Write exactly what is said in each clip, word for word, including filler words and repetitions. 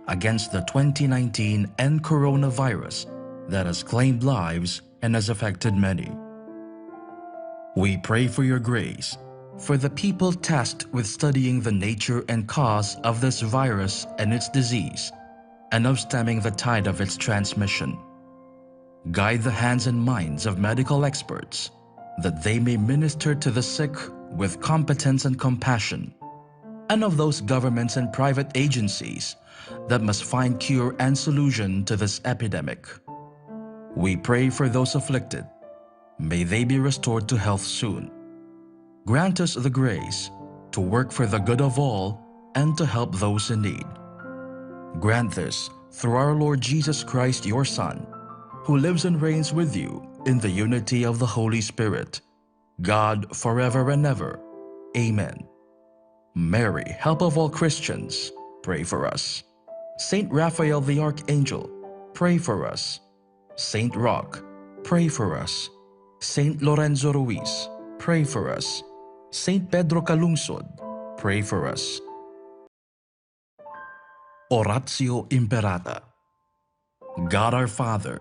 against the twenty nineteen N coronavirus that has claimed lives and has affected many. We pray for your grace for the people tasked with studying the nature and cause of this virus and its disease, and of stemming the tide of its transmission. Guide the hands and minds of medical experts, that they may minister to the sick with competence and compassion, and of those governments and private agencies that must find cure and solution to this epidemic. We pray for those afflicted. May they be restored to health soon. Grant us the grace to work for the good of all and to help those in need. Grant this through our Lord Jesus Christ, your Son, who lives and reigns with you in the unity of the Holy Spirit, God, forever and ever. Amen. Mary, help of all Christians, pray for us. Saint Raphael the Archangel, pray for us. Saint Roch, pray for us. Saint Lorenzo Ruiz, pray for us. Saint Pedro Calungsod, pray for us. Oratio Imperata. God our Father,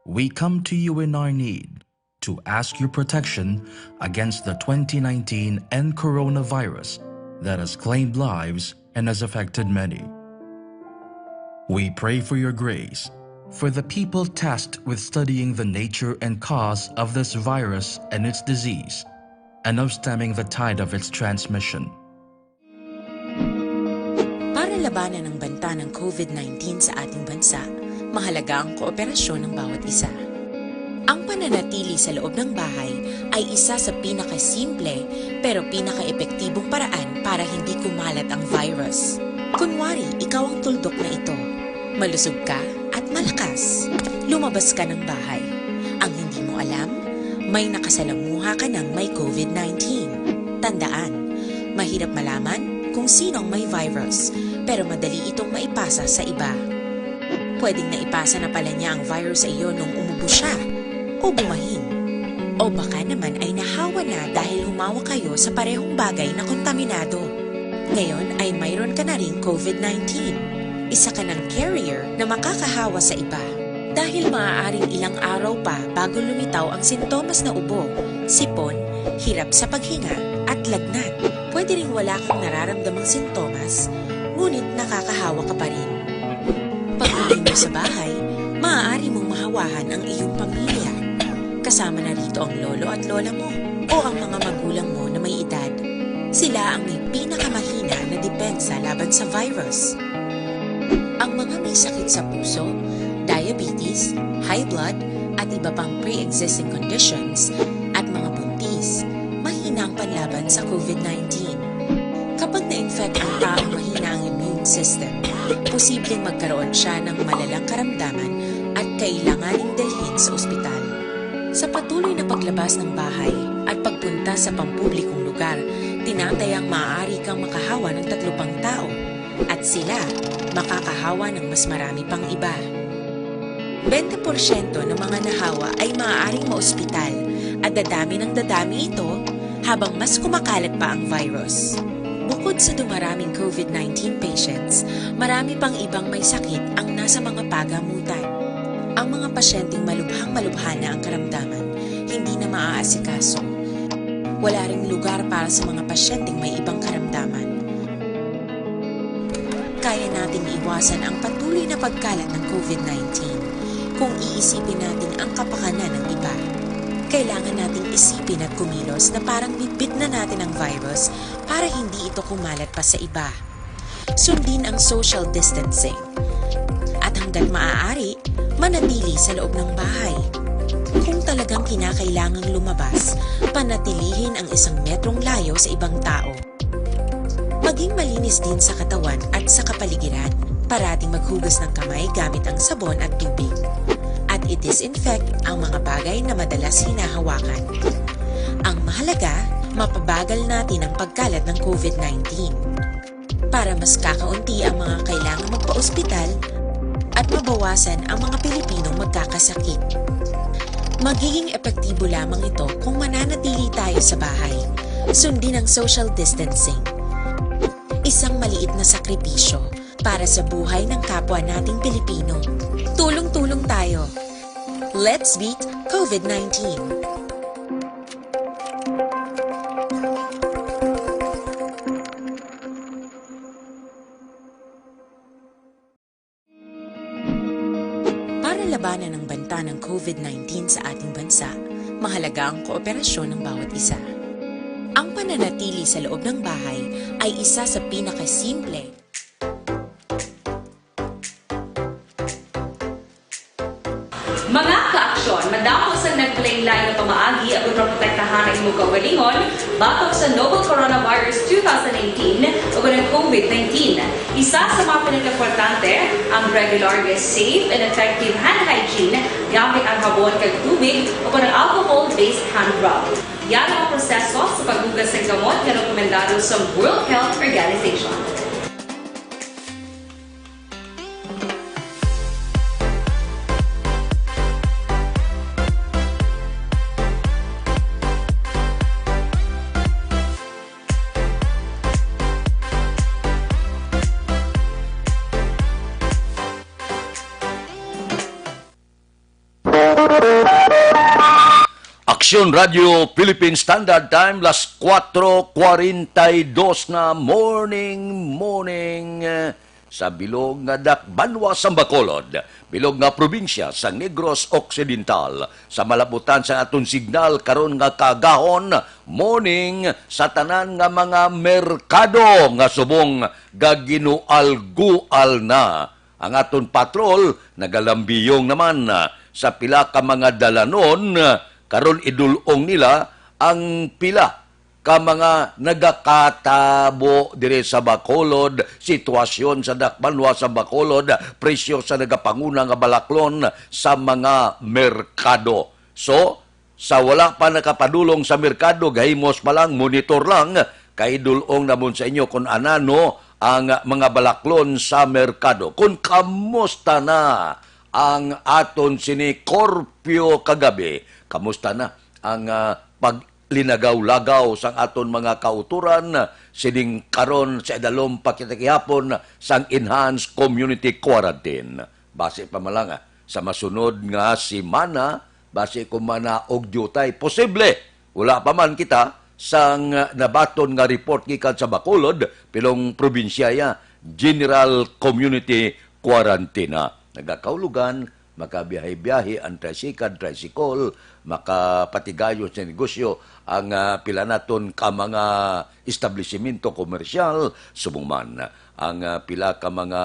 we come to you in our need to ask your protection against the twenty nineteen N coronavirus that has claimed lives and has affected many. We pray for your grace for the people tasked with studying the nature and cause of this virus and its disease, and of stemming the tide of its transmission. Para labanan ang banta ng COVID nineteen sa ating bansa, mahalaga ang kooperasyon ng bawat isa. Ang pananatili sa loob ng bahay ay isa sa pinakasimple pero pinakaepektibong paraan para hindi kumalat ang virus. Kunwari, ikaw ang tuldok na ito. Malusog ka at malakas. Lumabas ka ng bahay. Ang hindi mo alam, may nakasalamuha ka ng may COVID nineteen. Tandaan, mahirap malaman kung sino ang may virus, pero madali itong maipasa sa iba. Pwedeng naipasa na pala niya ang virus sa iyo nung umubo siya o bumahin. O baka naman ay nahawa na dahil humawa kayo sa parehong bagay na kontaminado. Ngayon ay mayroon ka na ring COVID nineteen. Isa ka ng carrier na makakahawa sa iba. Dahil maaaring ilang araw pa bago lumitaw ang sintomas na ubo, sipon, hirap sa paghinga, at lagnat. Pwede ring wala kang nararamdamang sintomas, ngunit nakakahawa ka pa rin. Pag-uwi mo sa bahay, maaari mong mahawahan ang iyong pamilya. Kasama na rito ang lolo at lola mo o ang mga magulang mo na may edad. Sila ang may pinakamahina na depensa laban sa virus. Ang mga may sakit sa puso, diabetes, high blood, at iba pang pre-existing conditions, at mga buntis, mahina ang panlaban sa COVID nineteen. Kapag na-infect ang taong mahina ang immune system, posibleng magkaroon siya ng malalang karamdaman at kailanganing dalhin sa ospital. Sa patuloy na paglabas ng bahay at pagpunta sa pampublikong lugar, tinatayang maaari kang makahawa ng tatlo pang tao, at sila makakahawa ng mas marami pang iba. Bente porsyento ng mga nahawa ay maaaring maospital, at dadami ng dadami ito habang mas kumakalat pa ang virus. Bukod sa dumaraming COVID nineteen patients, marami pang ibang may sakit ang nasa mga pagamutan. Ang mga pasyenteng malubhang-malubha na ang karamdaman, hindi na maaasikaso. Wala ring lugar para sa mga pasyenteng may ibang karamdaman. Kaya nating iwasan ang patuloy na pagkalat ng COVID nineteen kung iisipin natin ang kapakanan ng iba. Kailangan nating isipin at kumilos na parang bitbit na natin ang virus para hindi ito kumalat pa sa iba. Sundin ang social distancing. At hanggat maaari, manatili sa loob ng bahay. Kung talagang kinakailangang lumabas, panatilihin ang isang metrong layo sa ibang tao. Maging malinis din sa katawan at sa kapaligiran. Parating maghugas ng kamay gamit ang sabon at tubig. At i-disinfect ang mga bagay na madalas hinahawakan. Ang mahalaga, mapabagal natin ang pagkalat ng COVID nineteen. Para mas kakaunti ang mga kailangang magpaospital at mabawasan ang mga Pilipinong magkakasakit. Magiging epektibo lamang ito kung mananatili tayo sa bahay. Sundin ang social distancing. Isang maliit na sakripisyo, Para sa buhay ng kapwa nating Pilipino. Tulong-tulong tayo. Let's beat COVID nineteen. Para labanan ang banta ng COVID nineteen sa ating bansa, mahalaga ang kooperasyon ng bawat isa. Ang pananatili sa loob ng bahay ay isa sa pinakasimple. Mga ka-aksyon, madamo sang naglain-lain nga pamaagi aron maprotektahan ang imong kaugalingon batok sa novel coronavirus two thousand eighteen o ang COVID nineteen. Isa sa mga pinakaimportante ang regular nga safe and effective hand hygiene gamit ang habon kag tubig o ang alcohol-based hand rub. Yara ang proseso sa paghugas sang kamot nga rekomendado sa World Health Organization. Aksyon Radio Philippine Standard Time, las kuwatro kwarenta y dos na. Morning, morning, eh, sa bilog nga dakbanwa sang Bacolod, bilog nga probinsya sa Negros Occidental. Sa malabutan sa aton signal karon nga kaagahon, morning sa tanan nga mga merkado nga subong gaginual-gual na. Ang aton patrol nagalambiyong naman, ah, sa pila ka mga dalanon, ah, karon idul-ong nila ang pila ka mga nagakatabo diri sa Bacolod, sitwasyon sa dakbanwa sa Bacolod, presyo sa nagapanguna nga balaklon sa mga merkado. So, sa wala pa nakapadulong sa merkado, gahimos pa lang, monitor lang, kay dul-ong namon sa inyo kung anano ang mga balaklon sa merkado. Kung kamusta na ang aton sini curfew kagabi, kamusta na ang, ah, paglinagaw-lagaw sang aton mga kautoran sining karon sa idalom pa kita gihapon sang enhanced community quarantine. Basi pa man lang, ah, sa masunod nga semana, basi ko manaog diutay. Posible, wala pa man kita sang nabaton nga report gikan sa Bacolod, pilong probinsya ya, general community quarantine na. Nagakaulogan, makabiyahe-biyahe ang tricycle, tricycle, makapatigayon sa negosyo ang, ah, pila naton ka mga establisimento komersyal, subong man ang, ah, pila ka mga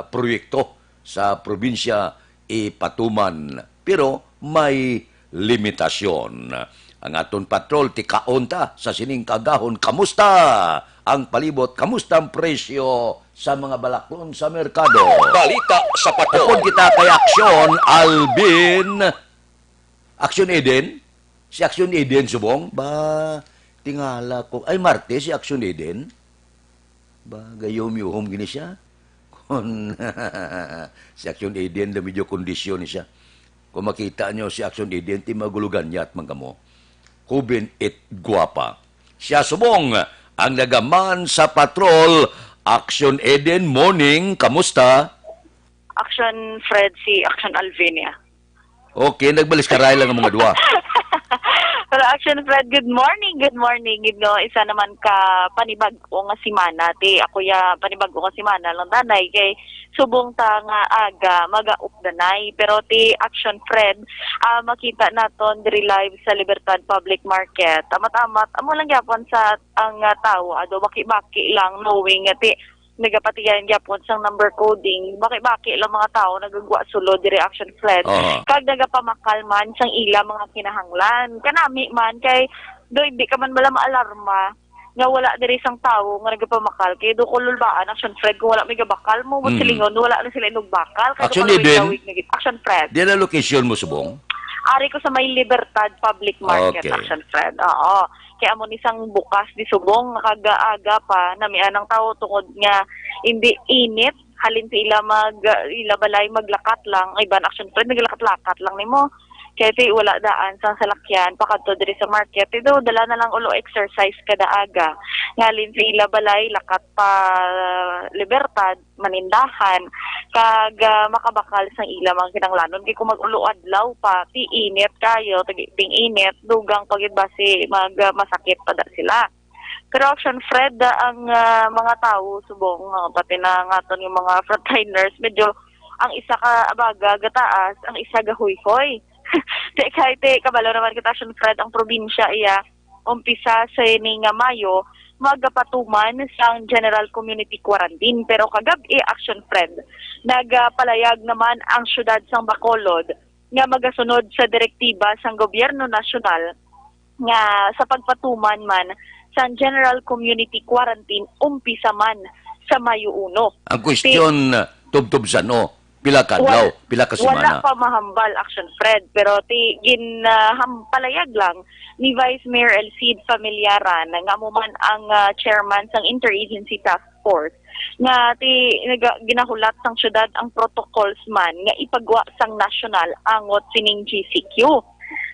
proyekto sa probinsya ipatuman, pero may limitasyon. Ang aton patrol, tikaon ta sa sining kagahon. Kamusta ang palibot? Kamusta ang presyo sa mga balaklon sa merkado? Balita sa patrol. Upod kita kay Aksyon, Alvin. Aksyon Eden? Si Aksyon Eden subong? Ba, tingala ko. Ay, Martes si Aksyon Eden? Ba, gayom-yuhom gini siya. Kon si Action Aiden, da medyo kondisyon ni siya. Kung makita nyo si Action Aiden, ti maguluganyat man kamo. Hubin it guwapa. Siya subong ang nagaman sa patrol. Action Aiden, morning. Kamusta? Action Fred, si Action Alvinia. Okay, nagbalis ka ray lang ang mga duwa. Pero Action Fred, good morning, good morning. Gid no, isa naman ka panibag-o nga semana. Ti ako ya panibag-o nga semana lang danay kay subong ta nga aga magaupdanay. Pero ti Action Fred, ah, makita naton diri live sa Libertad Public Market. Amat-amat, amo lang gyapon sa ang, ah, tawo, ado baki-baki lang, knowing nga ti nagapatigayon gyapon sang number coding. Baki-baki lang mga tawo nagagwa sulod diri, Action Fred. Aha. Kag nagapamakal man sang ila mga kinahanglan. Kanami man kay do hindi ka man bala maalarma nga wala diri sang tawo nga nagapamakal kay do ko lulbaan, Action Fred, kung wala may gabakal mo, mo Mm. silingon, wala na sila inugbakal. Kay Action do ko Eden? Lawig na gid. Action Fred. Di na location mo subong? Ari ko sa may Libertad Public Market, Okay. Action Fred. Oo. Kay amo ni sang bukas di subong, aga-aga pa, namian ang tawo tungod nga indi init, halin sa ila mag, ila balay maglakat lang, ay ban Action Fred, naglakat-lakat lang nimo. Kay ti wala daan sang salakyan pakadto diri sa market, ti do dala na lang ulo exercise kada aga. Ngalin sa ila balay, lakat pa Libertad, manindahan, kag ah, makabakal sang ila mga kinahanglanon. Kay kung mag-ulo adlaw pa, ti init kayo, ti ting init, dugang pa gid basi mag ah, masakit pa da sila. Pero Action Fred, ah, ang ah, mga tawo subong, ah, pati na nga aton yung mga frontliners, medyo ang isa ka abaga gataas, ang isa gahuyhoy. Te kay te kabalo naman kita, Action Fred, ang probinsya iya umpisa sa ini nga Mayo magapatuman sang general community quarantine, pero kagab-i, Action Fred, nagapalayag naman ang siyudad sang Bacolod nga magasunod sa direktiba sang gobyerno nasyonal nga sa pagpatuman man sang general community quarantine umpisa man sa Mayo uno. Ang question, tubtob san-o? Pila ka adlaw? Wal-, Pila ka wala semana? Pa mahambal, Action Fred, pero ti gin ah, ham-, palayag lang ni Vice Mayor El Cid Familiaran nga amo man ang ah, chairman sang Interagency Task Force nga ti naga-, ginahulat sang syudad ang protocols man nga ipagwa sang nasyonal angot sining G C Q.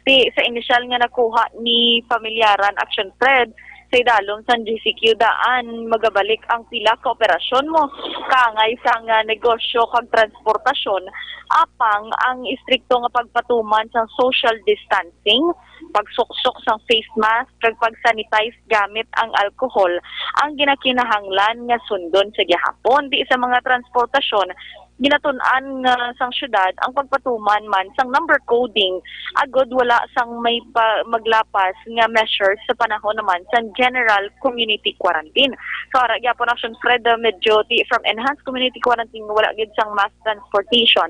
Ti sa inisyal nga nakuha ni Familiaran, Action Fred, sa idalom sang G C Q daan magabalik ang pila ka operasyon mo kaangay sang ah, negosyo kag transportasyon, apang ang istrikto nga pagpatuman sang social distancing, pagsuksok sang face mask kag pag-sanitize gamit ang alcohol ang ginakinahanglan nga sundon sa gihapon. Di sa mga transportasyon, ginatun-an nga sang syudad ang pagpatuman man sang number coding agod wala sang may pa maglapas nga measures sa panahon naman sang general community quarantine. So ara gyapon, Action Fred, ah, medyo ti from enhanced community quarantine wala gid sang mass transportation.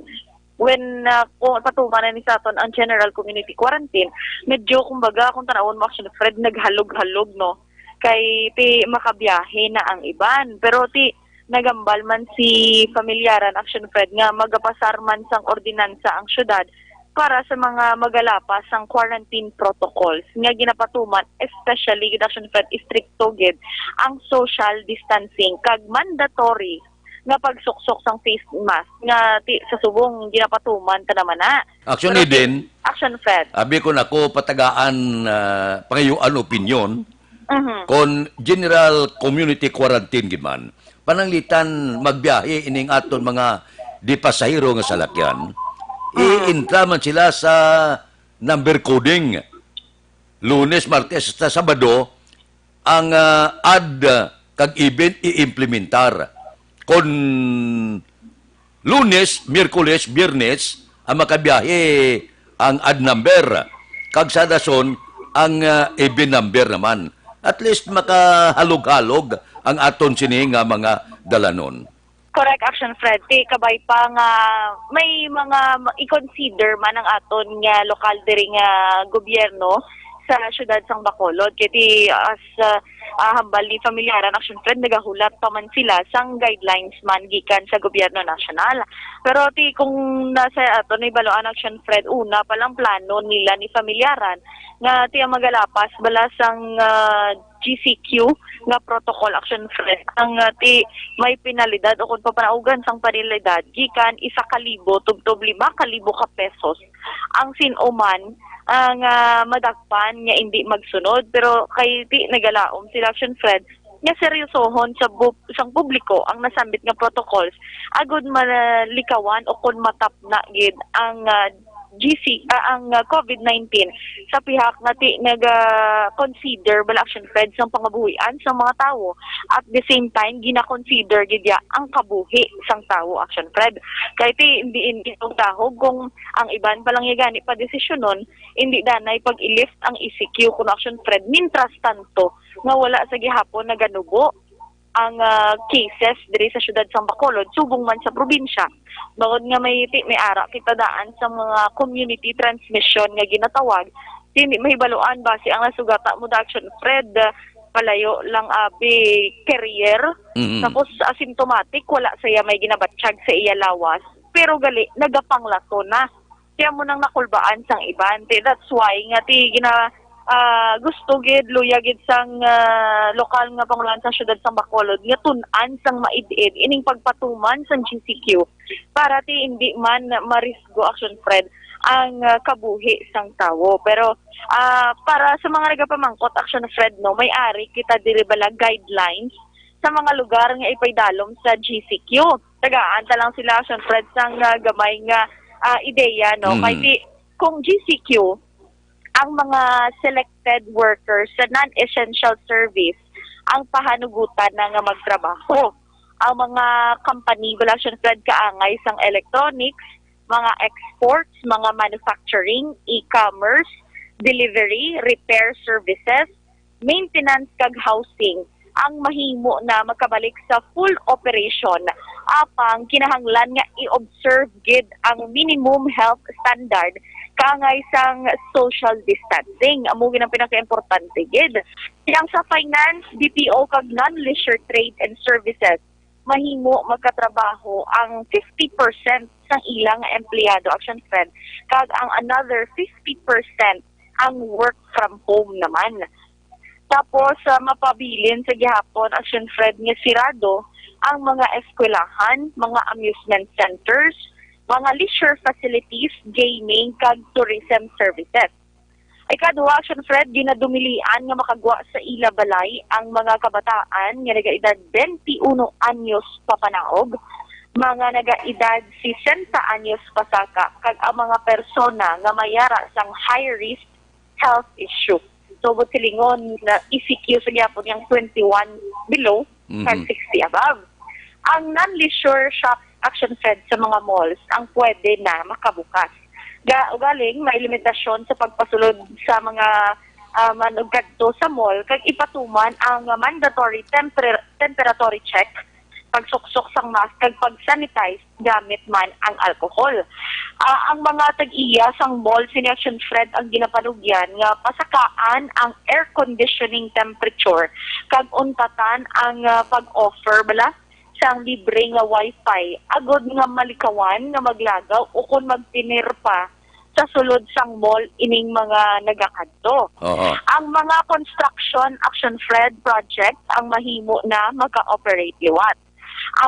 When ah, kung patuman na ni sa aton ang general community quarantine, medyo kumbaga kung tanawon mo, Action Fred, naghalog-halog, no? Kay ti makabiyahe na ang iban. Pero ti nagambal man si Familiaran, Action Fred, nga magapasar man sang ordinansa ang syudad para sa mga magalapas sang quarantine protocols nga ginapatuman, especially gid, Action Fred, istrikto gid ang social distancing kag mandatory nga pagsuksok sang face mask nga ti sa subong ginapatuman ta naman na. Action Pero ti Eden, Action Fred. Abi ko nako patagaan, ah, pangayuan opinyon, Mhm. Kon general community quarantine gid man, pananglitan magbiyahe ining aton mga di pasahero nga salakyan, Mm. i-intra man sila sa number coding. Lunes, Martes, hasta Sabado ang ah, add kag even i-implementar. Kon Lunes, Miyerkules, Biyernes ang makabiyahe ang odd number, kag sa dason ang ah, even number naman. At least makahalog-halog ang aton sini nga mga dalanon. Correct, Action Fred. Ti kabay pa nga may mga ma-, i-consider man ang aton nga lokal diri nga gobyerno sa siyudad sang Bacolod. Kay ti as ah, ah, hambal ni Familiaran, Action Fred, nagahulat pa man sila sang guidelines man gikan sa gobyerno nasyonal. Pero ti kung nasa aton ni baluan, Action Fred, una pa lang plano nila ni Familiaran nga ti ang magalapas bala sang ah, G C Q nga protocol, Action Fred, ang ah, ti may penalidad o kung papanaugan sang penalidad gikan isa ka libo tubtob lima ka libo ka pesos ang sin-o man ah, nga madakpan nga indi magsunod. Pero kay ti nagalaom sila, Action Fred, nga seryosohon sa bu-, sang publiko ang nasambit nga protocols agud malikawan o kon matapna gid ang ah, G C, ah, ang ah, covid nineteen sa pihak nga ti naga-consider bala, Action Fred, sang pangabuhian sang mga tawo. At the same time, gina-consider gid ya ang kabuhi sang tawo, Action Fred. Kay ti hindi, hindi dahog kung ang iban pa lang ya gani padesisyonon, hindi danay pag-i-lift ang E C Q kuno, Action Fred. Mintras tanto nga wala sa gihapon naganubo ang ah, cases diri sa siyudad sang Bacolod subong man sa probinsya. Bangod nga may ti-, may ara kita daan sa mga community transmission nga ginatawag, hindi mahibaluan basi ang nasugata mo da, Action Fred, ah, palayo lang abi carrier. Mm. Tapos asymptomatic, wala saya may ginabatyag sa iya lawas. Pero gali, nagapanglason na. Kaya mo nang nakulbaan sang iban. Ti, that's why nga ti gina-, ah, gusto gid, luya gid sang ah, lokal nga pangulohan sang siyudad sang Bacolod nga tun-an sang maid-id ining pagpatuman sang G C Q para ti hindi man marisgo, Action Fred, ang ah, kabuhi sang tawo. Pero ah, para sa mga nagapamangkot, Action Fred, no, may ari kita diri bala guidelines sa mga lugar nga ipaidalom sa G C Q. Tagaan ta lang sila, Action Fred, sang ah, gamay nga ah, ideya, no? Kay Mm. di, kung G C Q, ang mga selected workers sa non-essential service ang pahanugutan na nga magtrabaho. Ang mga company, wala siya, Fred, kaangay sang electronics, mga exports, mga manufacturing, e-commerce, delivery, repair services, maintenance kag housing ang mahimo na makabalik sa full operation, apang kinahanglan nga i-observe gid ang minimum health standard kaangay sang social distancing. Amo gid ang pinakaimportante gid. Yang sa finance, B P O kag non-leisure trade and services, mahimo magkatrabaho ang fifty percent sang ilang empleyado, Action Fred, kag ang another fifty percent ang work from home naman. Tapos, ah, mapabilin sa gihapon, Action Fred, nga sirado ang mga eskwelahan, mga amusement centers, mga leisure facilities, gaming, kag tourism services. Ikaduha, Action Fred, ginadumilian nga makagwa sa ila balay ang mga kabataan nga nagaedad twenty-one anyos papanaog, mga nagaedad sesenta anyos pasaka, kag ang mga persona nga may ara sang high risk health issue. So, buot silingon, na E C Q sa gyapon yang twenty-one below kag Mhm. sixty above. Ang non-leisure shops, Action Fred, sa mga malls ang pwede na makabukas. Ga, ugaling may limitasyon sa pagpasulod sa mga ah, manugkadto sa mall, kag ipatuman ang mandatory temper- temperatory check, pagsuksok sang mask, kag pag-sanitize gamit man ang alcohol. Ah, ang mga tag-iya sang mall sini, Action Fred, ang ginapanugyan nga pasakaan ang air conditioning temperature kag untatan ang ah, pag-offer bala sang libre nga wifi agod nga malikawan nga maglagaw o kon magtener pa sa sulod sang mall ining mga nagakadto. Oo. Ang mga construction, Action Fred, project ang mahimo na maka-operate liwat.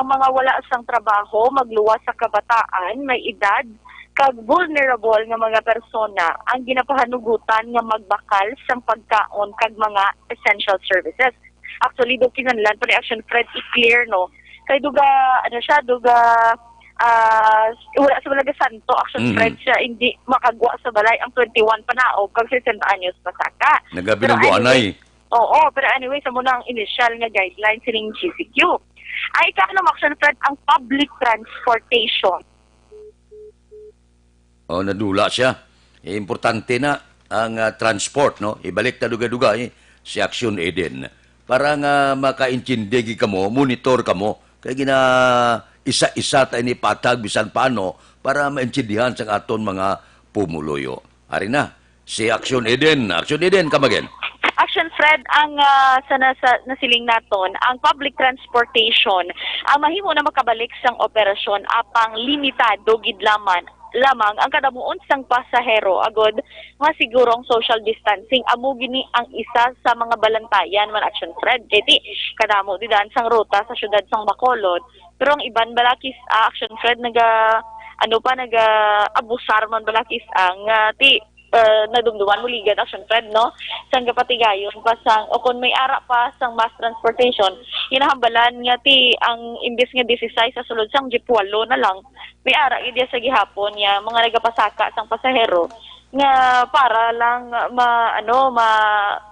Ang mga wala sang trabaho, magluwas sa kabataan, may edad, kag vulnerable nga mga persona ang ginapahanugutan nga magbakal sang pagkaon kag mga essential services. Actually, do kinahanglan pa ni, Action Fred, i-clear, no? Kay duga, ano siya, duga, ah, wala sa mga santo, Action Mhm. Fred, siya hindi makagwa sa balay ang twenty-one panaog kag sesenta anyos pasaka. Pero Nagabinugoanay. anyway, oo, pero anyway, sa muna ang initial nga guidelines sining G C Q. Ay, ikaw, ano, Action Fred, ang public transportation. Oh, nadula siya. Eh, importante na ang ah, transport, no? Ibalik ta dugay-dugay si Action Eden. Para nga makaintindi gid kamo, monitor kamo. Kay gina isa-isa ta ini patag bisan paano para maintindihan sa aton mga pumuluyo. Ari na, si Action Eden. Action Eden, come again. Action Fred, ang ah, sa nasa, nasiling naton, ang public transportation ang mahimo na makabalik sang operasyon apang limitado gid laman lamang ang kadamuon sang pasahero agod nga siguro ang social distancing amo gini ang isa sa mga balantayan man, Action Fred. Kay ti kadamo didan sang ruta sa siyudad sang Bacolod, pero ang iban balakis, ah, Action Fred, naga ano pa, naga abusar man balakis ang ah, ti uh, nadumduman mo ligad, Action Fred, no? Sang gapatigayon pa sang, o kung may ara pa sang mass transportation, hinahambalan nga ti ang imbis nga disisais sa sulod sang jeep, walo na lang, may ara gid sa gihapon nga mga nagapasaka sang pasahero nga para lang ma ano ma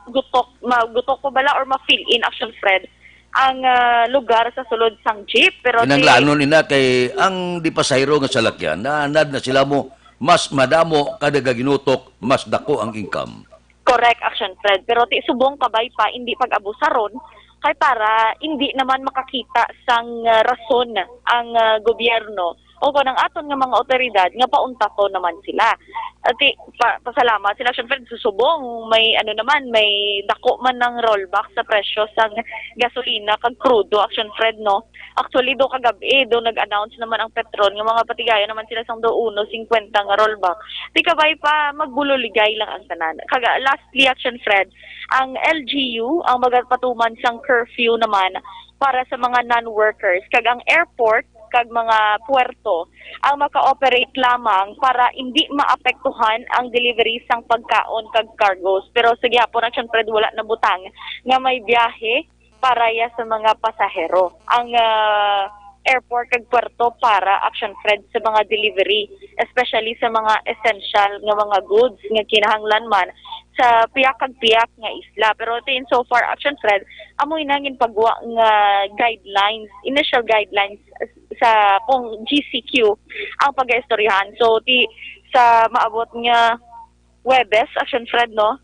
gutok magutok ko bala or ma-fill in, Action Fred, ang ah, lugar sa sulod sang jeep. Pero ti Kinanglanon ina kay ang di pasahero nga salakyan, naanad na sila mo, mas madamo kada gaginutok, mas dako ang income. Correct, Action Fred. Pero ti subong kabay pa, hindi pag-abusaron, kay para hindi naman makakita sang ah, rason ang ah, gobyerno o kon ang aton nga mga otoridad nga pauntaton naman sila. Ati pa, pasalamat sila, Action Fred, susubong may ano naman, may dako man ng rollback sa presyo sang gasolina kag krudo, Action Fred, no? Actually, do kagab-i do nag-announce naman ang Petron nga mga patigayon naman sila sang do uno cincuenta nga rollback. Ti kabay pa, magbuloligay lang ang tanan. Kag lastly, Action Fred, ang L G U ang magapatuman sang curfew naman para sa mga non-workers, kag ang airport kag mga puerto ang maka-operate lamang para hindi maapektuhan ang delivery sang pagkaon kag cargos. Pero sa gihapon, Action Fred, wala nabutang nga may biyahe para ya sa mga pasahero ang, ah, airport kag puerto para, Action Fred, sa mga delivery, especially sa mga essential nga mga goods nga kinahanglan man sa pihak kag pihak nga isla. Pero ti, in so far, Action Fred, amo ina ang ginpagwa nga guidelines, initial guidelines sa kung G C Q ang pag-istoryahan. So, ti, sa maabot nga Huwebes, Action Fred, no?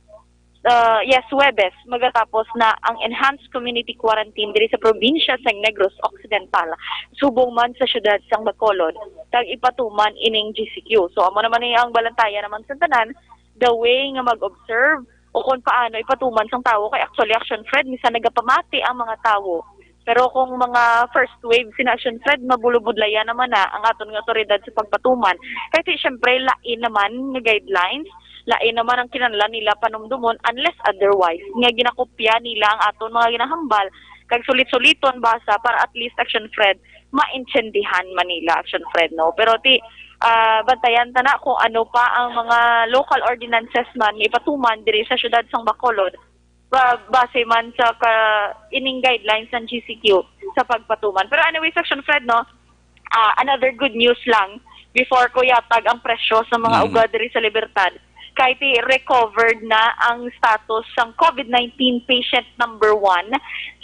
Uh, yes, Huwebes, magatapos na ang enhanced community quarantine diri sa probinsya sang Negros Occidental, subong man sa siyudad sang Bacolod, kag ipatuman ining G C Q. So, amo naman ni ang balantayan naman sa tanan, the way nga mag-observe o kung paano ipatuman sang tawo. Kay actually, Action Fred, minsan nagapamati ang mga tawo. Pero kung mga first wave sina, Action Fred, mabulubudlayan naman na ang aton nga awtoridad sa pagpatuman. Kay ti, syempre, lain naman nga guidelines, lain naman ang kinahanglan nila panumdumon unless otherwise nga ginakopya nila ang aton mga ginahambal kag sulit-suliton basa para at least, Action Fred, maintindihan man nila, Action Fred, no? Pero ti, ah, bantayan ta na kung ano pa ang mga local ordinances man nga ipatuman diri sa siyudad sang Bacolod, ba-, base man sa ka, ining guidelines ng G C Q sa pagpatuman. Pero anyways, Action Fred, no? Ah, another good news lang before ko yatag ang presyo sa mga Mm. uga diri sa Libertad. Kay ti, recovered na ang status sang COVID nineteen patient number one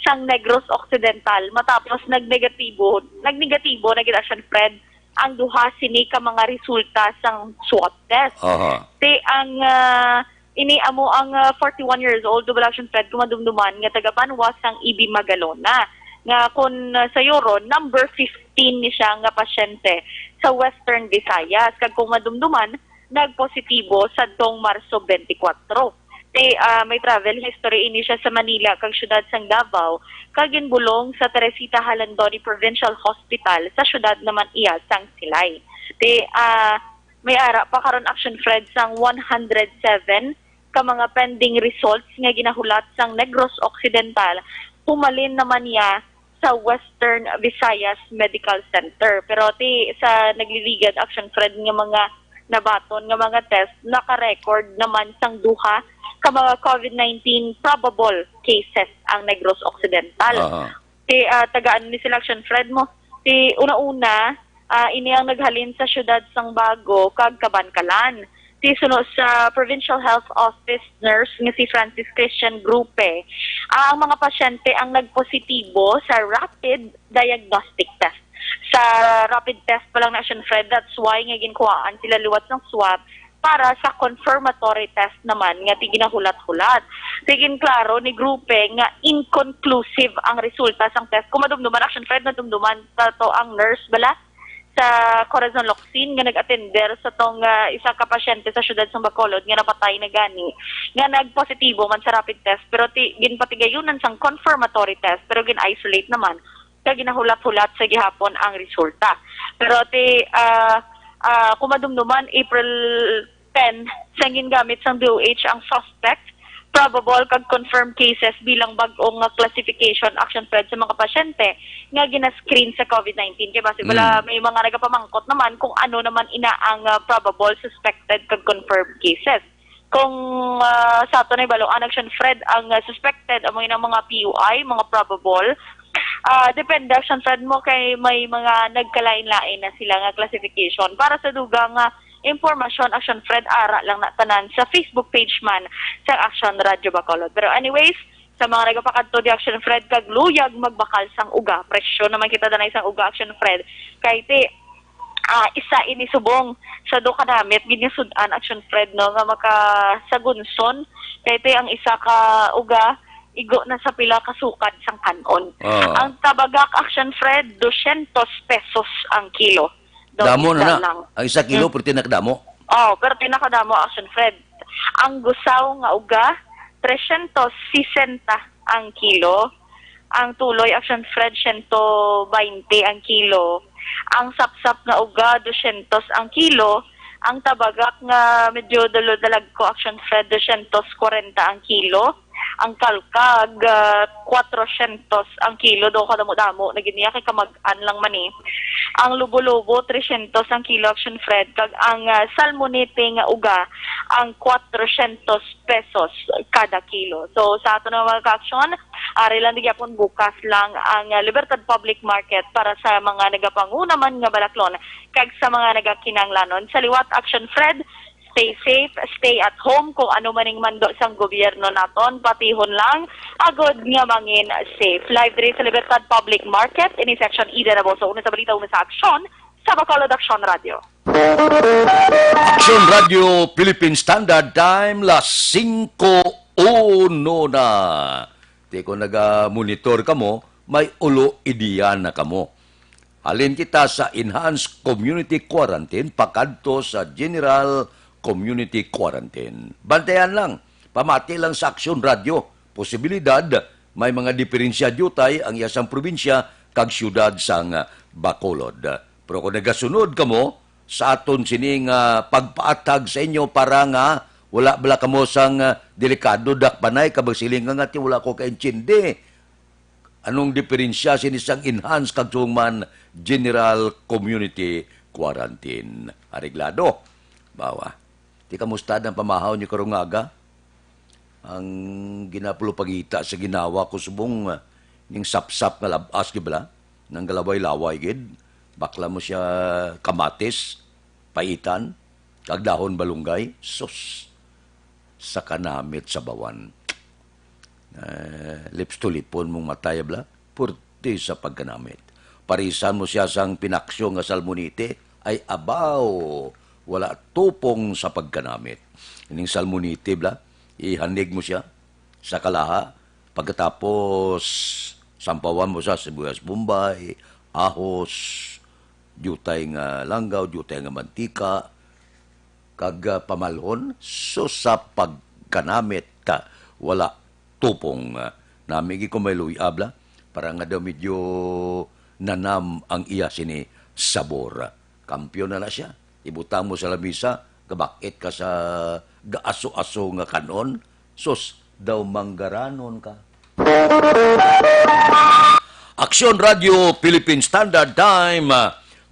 sang Negros Occidental matapos nagnegatibo, nagnegatibo na gid, Action Fred, ang duha sini ka mga resulta sang swab test. Aha. Ti ang, ah, ini amo ang, ah, forty-one years old, double, Action Fred, kung madumduman, nga taga Banwa sang Ibi, Magalona, nga kun, ah, sayuron, number fifteen ni siya nga pasyente sa Western Visayas. Kag kung madumduman, nagpositibo sadtong Marso twenty-four. Ti, ah, may travel history ini siya sa Manila kag siyudad sang Davao, kag ginbulong sa Teresita Jalandoni Provincial Hospital sa siyudad naman iya sang Silay. Ti, ah, may ara pa karon, Action Fred, sang one hundred seven ka mga pending results nga ginahulat sang Negros Occidental, pumalin naman niya sa Western Visayas Medical Center. Pero ti sa nagliligad, Action Fred, nga mga nabaton nga mga test, naka-record naman sang duha ka mga COVID nineteen probable cases ang Negros Occidental. Aha. Ti, ah, tagaan ni sila, Action Fred, mo. Ti una-una, ah, ini ang naghalin sa siyudad sang Bago kag Kabankalan. Ti suno sa Provincial Health Office nurse nga si Francis Christian Grupe, ah, ang mga pasyente ang nagpositibo sa rapid diagnostic test, sa rapid test pa lang na, Action Fred. That's why nga ginkuhaan sila liwat sang swab para sa confirmatory test naman nga ti ginahulat-hulat. Ti ginklaro ni Grupe nga inconclusive ang resulta sang test. Kung madumduman, Action Fred, nadumduman ta to ang nurse bala sa Corazon Locsin nga nag-atender sa tong, ah, isa ka pasyente sa siyudad sang Bacolod nga napatay na gani, nga nagpositibo man sa rapid test, pero ti, ginpatigayunan sang confirmatory test, pero gin-isolate naman kag ginahulat-hulat sa gihapon ang resulta. Pero ti, ah, ah, kung madumduman, April ten, sang gingamit sang D O H ang suspect, probable kag confirmed cases bilang bag-o nga classification, Action Fred, sa mga pasyente nga gina-screen sa COVID nineteen. Kay basi wala, Mm. may mga nagapamangkot naman kung ano naman ina ang, ah, probable, suspected kag confirmed cases. Kung, ah, sa ato na ibalo, ang Action Fred, ang, ah, suspected amo yun ang mga P U I, mga probable. Ah, depende, Action Fred, mo kay may mga nagkalain-lain na sila nga classification. Para sa dugang nga impormasyon, Action Fred, ara lang na tanan sa Facebook page man sa Action Radio Bacolod. Pero anyways, sa mga nagapakadto di, Action Fred, kag luyag magbakal sang uga, presyo naman kita danay sang uga, Action Fred. Kay ti, ah, isa ini subong sa do ka namit gid nga sud-an, Action Fred, no, nga makasagunson. Kay ti ang isa ka uga igo na sa pila ka sukad sang kan-on. Ah. Ang tabagak, Action Fred, dosyentos pesos ang kilo. Daw Damo na isa na. lang. Ang isa kilo, Hmm. pero tinakdamo. Oh, pero tinakadamo, Action Fred. Ang gusaw nga uga, tresyentos sesenta ang kilo. Ang tuloy, Action Fred, siyento baynte ang kilo. Ang sapsap nga uga, dosyentos ang kilo. Ang tabagak nga medyo dalo-dalagko, Action Fred, dosyentos kwarenta ang kilo. Ang kalkag, ah, kwatrosyentos ang kilo, daw kadamo-damo na gid niya kay kamag-an lang man ni. Ang lubo-lubo, tresyentos ang kilo, Action Fred, kag ang, ah, salmonete nga uga, ang kwatrosyentos pesos kada kilo. So, sa ato na mga ka-aksyon, ari lang di gyapon bukas lang ang, ah, Libertad Public Market para sa mga nagapanguna man nga balaklon kag sa mga nagakinahanglanon. Sa liwat, Action Fred, stay safe, stay at home. Kung ano man ang mando sang gobyerno naton, patihon lang, agod nga mangin safe. Live diri sa Libertad Public Market, ini si Action Ida Naboso. Una sa balita, una sa aksyon, sa Bacolod Aksyon Radio. Aksyon Radio Philippine Standard Time, las singko uno na. Ti kon naga-monitor kamo, may ulo ideya na kamo. Halin kita sa enhanced community quarantine pakadto sa general community quarantine. Bantayan lang, pamati lang sa Aksyon Radio. Posibilidad, may mga diferensya diutay ang iya sang probinsya kag siyudad sang Bacolod. Pero kung nagasunod kamo sa aton sini nga pagpaathag sa inyo para nga wala bala kamo sang, ah, delikado, dakpanay, kag magsiling nga, nga, "Ti wala ko kaintindi." Anong diferensya sini sang enhanced kag subong man general community quarantine? Areglado. Bawa. Ti kamusta ang pamahaw niyo karong aga? Ang ginapulupangita sa ginawa ko subong, ah, ning sapsap nga lab-as, di bala? Nang galaway-laway gid. Bakla mo siya kamatis, paitan, kag dahon balunggay. Sus! Sa kanamit sa bawan. Eh, lips to lipon mong matay, bla? Purti sa pagkanamit. Parisan mo siya sang pinaksyo nga salmonite, ay abaw, wala tupong sa pagkanamit. Ining salmonite, bla, ihanig mo siya sa kalaha, pagkatapos sampawan mo sa sibuyas bombay, ahos, diutay nga langgaw, diutay nga mantika, kag, ah, pamalhon. So, sa pagkanamit, ah, wala tupong, ah, nami gid ko may luy-a, bla, para nga daw medyo nanam ang iya sini sabor. Kampiyon na na siya. Ibutang mo sa lamisa, gabakit ka sa gaaso-aso nga kanon. Sus, daw manggaranon ka. Aksyon Radio Philippine Standard Time,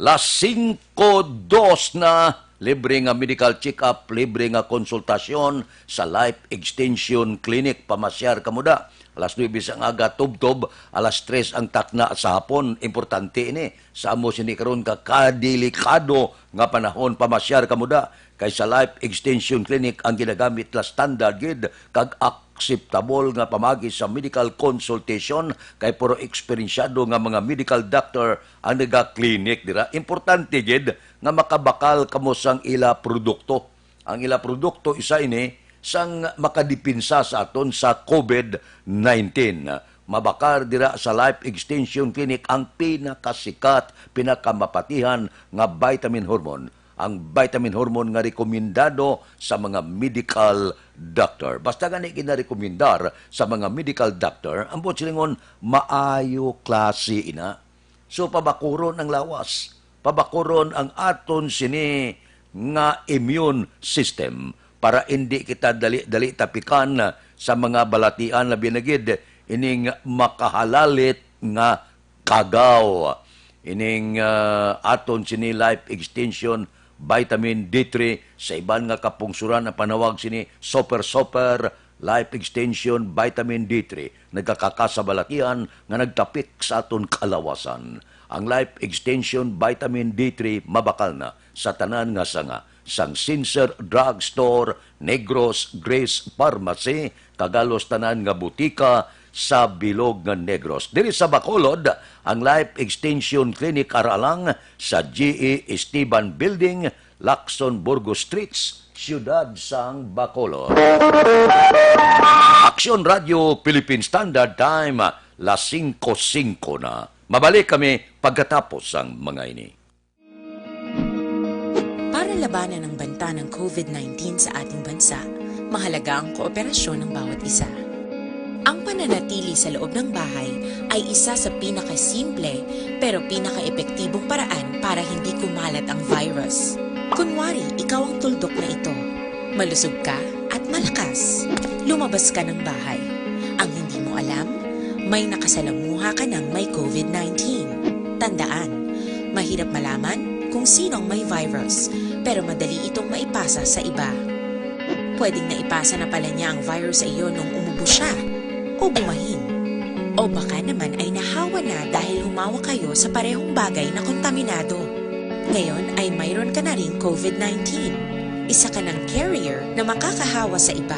las singko dos na. Libre nga medical check-up, libre nga konsultasyon sa Life Extension Clinic. Pamasyar kamo da. Alas nuebe sang aga, tubtob, alas tres ang takna sa hapon. Importante ini. Sa amo sini karon ka kadelikado nga panahon, pamasyar kamo da. Kay sa Life Extension Clinic ang ginagamit la standard gid kag akseptable nga pamaagi sa medical consultation, kay puro eksperensyado nga mga medical doctor ang naga-clinic dira. Importante gid nga makabakal kamo sang ila produkto. Ang ila produkto, isa ini sang makadipinsa sa aton sa COVID nineteen. Mabakal dira sa Life Extension Clinic ang pinakasikat, pinakamapatihan nga vitamin hormone, ang vitamin hormone nga rekomendado sa mga medical doctor. Basta gani ginarekomendar sa mga medical doctor, ang buot silingon, maayo klase ina. So, pabakuron ang lawas, pabakuron ang aton sini nga immune system para indi kita dali-dali tapikan sa mga balatian, labi na gid ining makahalalit nga kagaw. Ining, ah, aton sini Life Extension Vitamin D three, sa iban nga kapungsuran ang panawag sini Super Super Life Extension Vitamin D three, nagakaka sa balatian nga nagtapik sa aton kalawasan. Ang Life Extension Vitamin D three mabakal na sa tanan nga sanga, sang Sincere Drug Store, Negros, Grace Pharmacy, kag halos tanan nga butika sa bilog nga Negros. Diri sa Bacolod, ang Life Extension Clinic ara lang sa G E Esteban Building, Lacson Burgos Streets, siyudad sang Bacolod. Aksyon Radio Philippine Standard Time, las singko singko na. Mabalik kami pagkatapos sang mga ini. Para labanan ang banta ng COVID nineteen sa ating bansa, mahalaga ang kooperasyon ng bawat isa. Ang pananatili sa loob ng bahay ay isa sa pinakasimple pero pinakaepektibong paraan para hindi kumalat ang virus. Kunwari, ikaw ang tuldok na ito. Malusog ka at malakas. Lumabas ka ng bahay. Ang hindi mo alam, may nakasalamuha ka ng may COVID nineteen. Tandaan, mahirap malaman kung sino ang may virus, pero madali itong maipasa sa iba. Pwedeng naipasa na pala niya ang virus sa iyo nung umubo siya o bumahin. O baka naman ay nahawa na dahil humawak kayo sa parehong bagay na kontaminado. Ngayon ay mayroon ka na ring COVID nineteen. Isa ka ng carrier na makakahawa sa iba.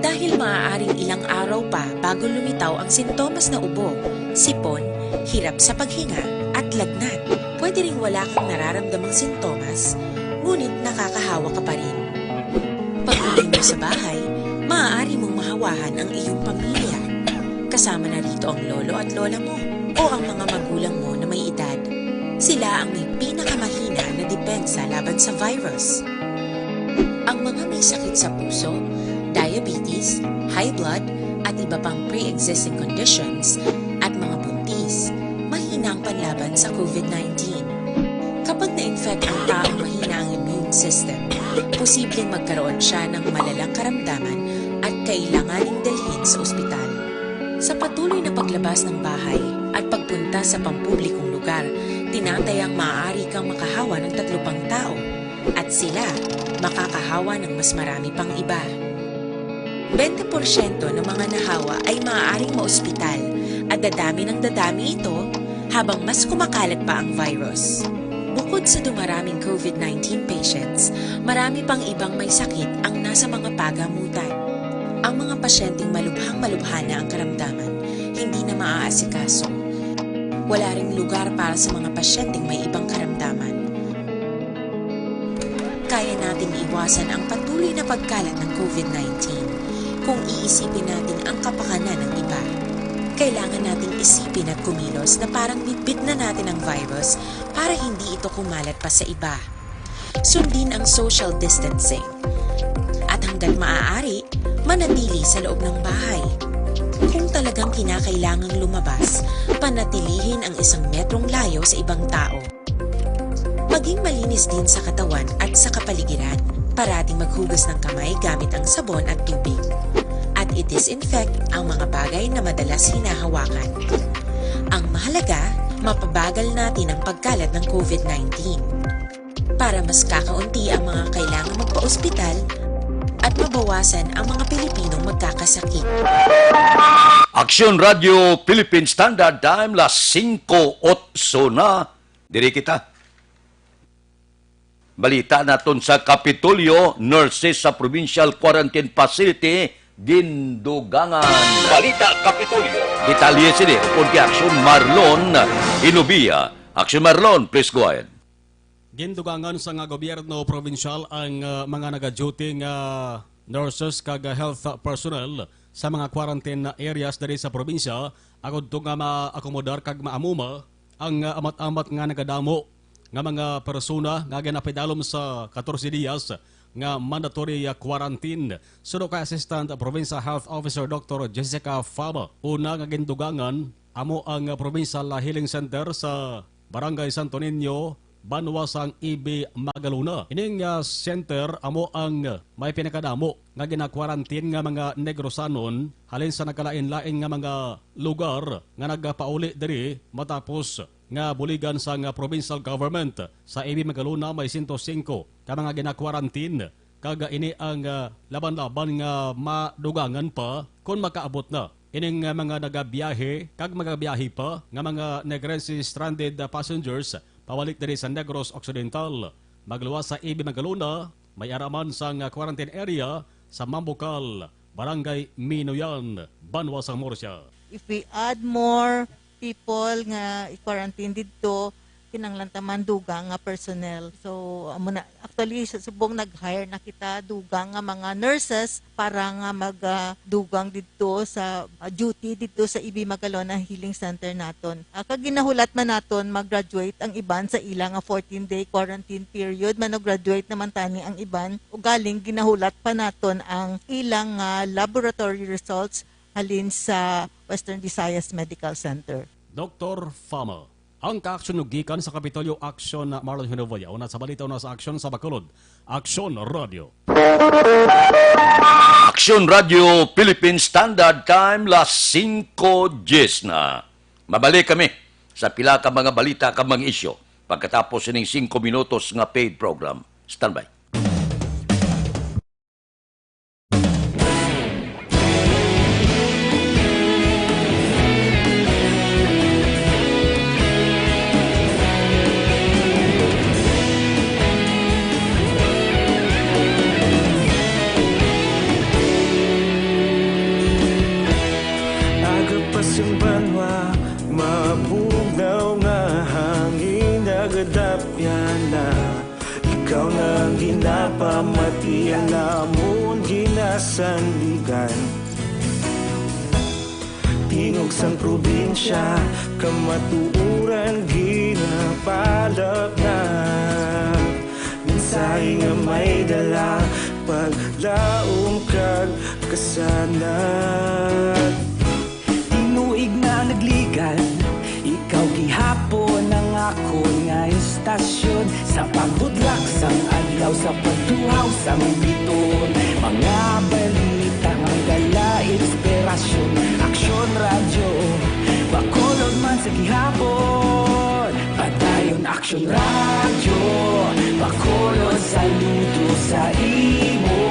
Dahil maaaring ilang araw pa bago lumitaw ang sintomas na ubo, sipon, hirap sa paghinga, at lagnat. Pwede ring wala kang nararamdamang sintomas, ngunit nakakahawa ka pa rin. Pag-uwi mo sa bahay, maaari mong mahawahan ang iyong pamilya. Kasama na rito ang lolo at lola mo o ang mga magulang mo na may edad. Sila ang may pinakamahina na depensa laban sa virus. Ang mga may sakit sa puso, diabetes, high blood, at iba pang pre-existing conditions, at mga buntis, mahina ang panlaban sa COVID nineteen. Kapag na-infect ang taong mahina ang immune system, posibleng magkaroon siya ng malalang karamdaman at kailanganing dalhin sa ospital. Sa patuloy na paglabas ng bahay at pagpunta sa pampublikong lugar, tinatayang maaari kang makahawa ng tatlo pang tao at sila makakahawa ng mas marami pang iba. Bente porsyento ng mga nahawa ay maaaring maospital at dadami ng dadami ito habang mas kumakalat pa ang virus. Bukod sa dumaraming COVID nineteen patients, marami pang ibang may sakit ang nasa mga pagamutan. Ang mga pasyenteng malubhang-malubha na ang karamdaman, hindi na maaasikaso. Wala ring lugar para sa mga pasyenteng may ibang karamdaman. Kaya nating iwasan ang patuloy na pagkalat ng COVID nineteen kung iisipin natin ang kapakanan ng iba. Kailangan nating isipin at kumilos na parang bitbit na natin ang virus para hindi ito kumalat pa sa iba. Sundin ang social distancing. At hanggat maaari, manatili sa loob ng bahay. Kung talagang kinakailangang lumabas, panatilihin ang isang metrong layo sa ibang tao. Maging malinis din sa katawan at sa kapaligiran. Parating maghugas ng kamay gamit ang sabon at tubig. At i-disinfect ang mga bagay na madalas hinahawakan. Ang mahalaga, mapabagal natin ang pagkalat ng COVID nineteen. Para mas kakaunti ang mga kailangan magpa-ospital at mabawasan ang mga Pilipinong magkakasakit. Aksyon Radio Philippine Standard Time, las singko otso na. Diri kita. Balita naton sa Kapitolyo, nurses sa Provincial Quarantine Facility, gindugangan. Balita Kapitolyo. Detalye sini, upod kay Aksyon Marlon Inubia. Aksyon Marlon, please go ahead. Gindugangan sa nga gobyerno probinsyal ang, ah, mga nagaduty nga nurses kag health personnel sa mga quarantine areas diri sa probinsya, agud to nga maakomodar kag maamuma ang, ah, amat-amat nga nagadamo nga mga persona nga ginapidalom sa katorse diyas nga mandatory, ah, quarantine. Suno kay Assistant Provincial Health Officer Doktor Jessica Fama, una nga gindugangan amo ang, ah, Provincial Healing Center sa Barangay Santo Niño, banwa sang Ibi, Magalona. Ining, ah, center amo ang may pinakadamo nga gina-quarantine nga mga Negrosanon halin sa nagkalain-lain nga mga lugar nga nagapauli diri matapos nga buligan sang provincial government. Sa Ibi, Magalona may sento singko ka mga gina-quarantine, kag ini ang, ah, laban-laban nga madugangan pa kon makaabot na. Ining, ah, mga nagabiyahe kag magabiyahe pa nga mga Negrense stranded, ah, passengers pabalik diri sa Negros Occidental, magluwas sa Ibi, Magalona, may ara man sang, ah, quarantine area sa Mambukal, Barangay Minoyan, banwa sang Murcia. If we add more people nga i-quarantine didto, kinahanglan ta man dugang nga personnel. So, amo na, actually, sa subong nag-hire na kita dugang nga mga nurses para nga mag, ah, dugang didto sa, ah, duty didto sa Ibi, Magalona Healing Center naton. Ah, kag ginahulat man naton mag-graduate ang iban sa ila nga fourteen-day quarantine period, mano-graduate naman tani ang iban, ugaling ginahulat pa naton ang ilang, ah, laboratory results halin sa Western Visayas Medical Center. Doktor Fama. Ang kaaksyon gikan sa Kapitolyo, Aksyon, Marlon Hinovoya. Una sa balita, una sa aksyon sa Bacolod, Aksyon Radio. Aksyon Radio Philippine Standard Time, las singko diyes na. Mabalik kami sa pila ka mga balita kag mga isyu pagkatapos sining singko minutos nga paid program. Standby. Aga pa sing banwa, mabugnaw nga hangin, nagadapyan na. Ikaw na ang ginapamati, ang amon ginasandigan. Tingog sang probinsya, kamatuoran ginapalapnag. Mensahe nga may dala, paglaom kag kasanag. Tinuig na nagligan, ikaw gihapon ang akon nga istasyon. Sa pagbudlak sang adlaw, sa pagtuhaw sang bituon, mga balita nga may dala inspirasyon. Aksyon Radyo, Bacolod man sa gihapon. Padayon Aksyon Radyo, Bacolod, saludo sa imo.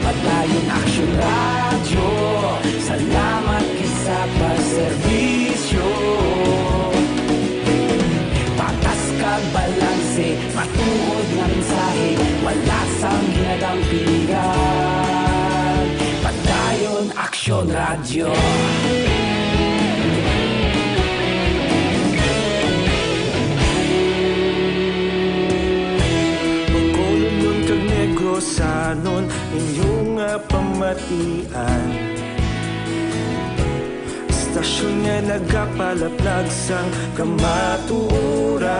Padayon Aksyon Radyo, salamat gid sa pagserbisyo. Patas kag balanse, matuod nga mensahe, wala sang ginadampigan. Padayon Aksyon Radyo. Bacolodnon kag Negrosanon, inyo nga pamatian. Istasyon nga nagapalapnag sang kamatuoran.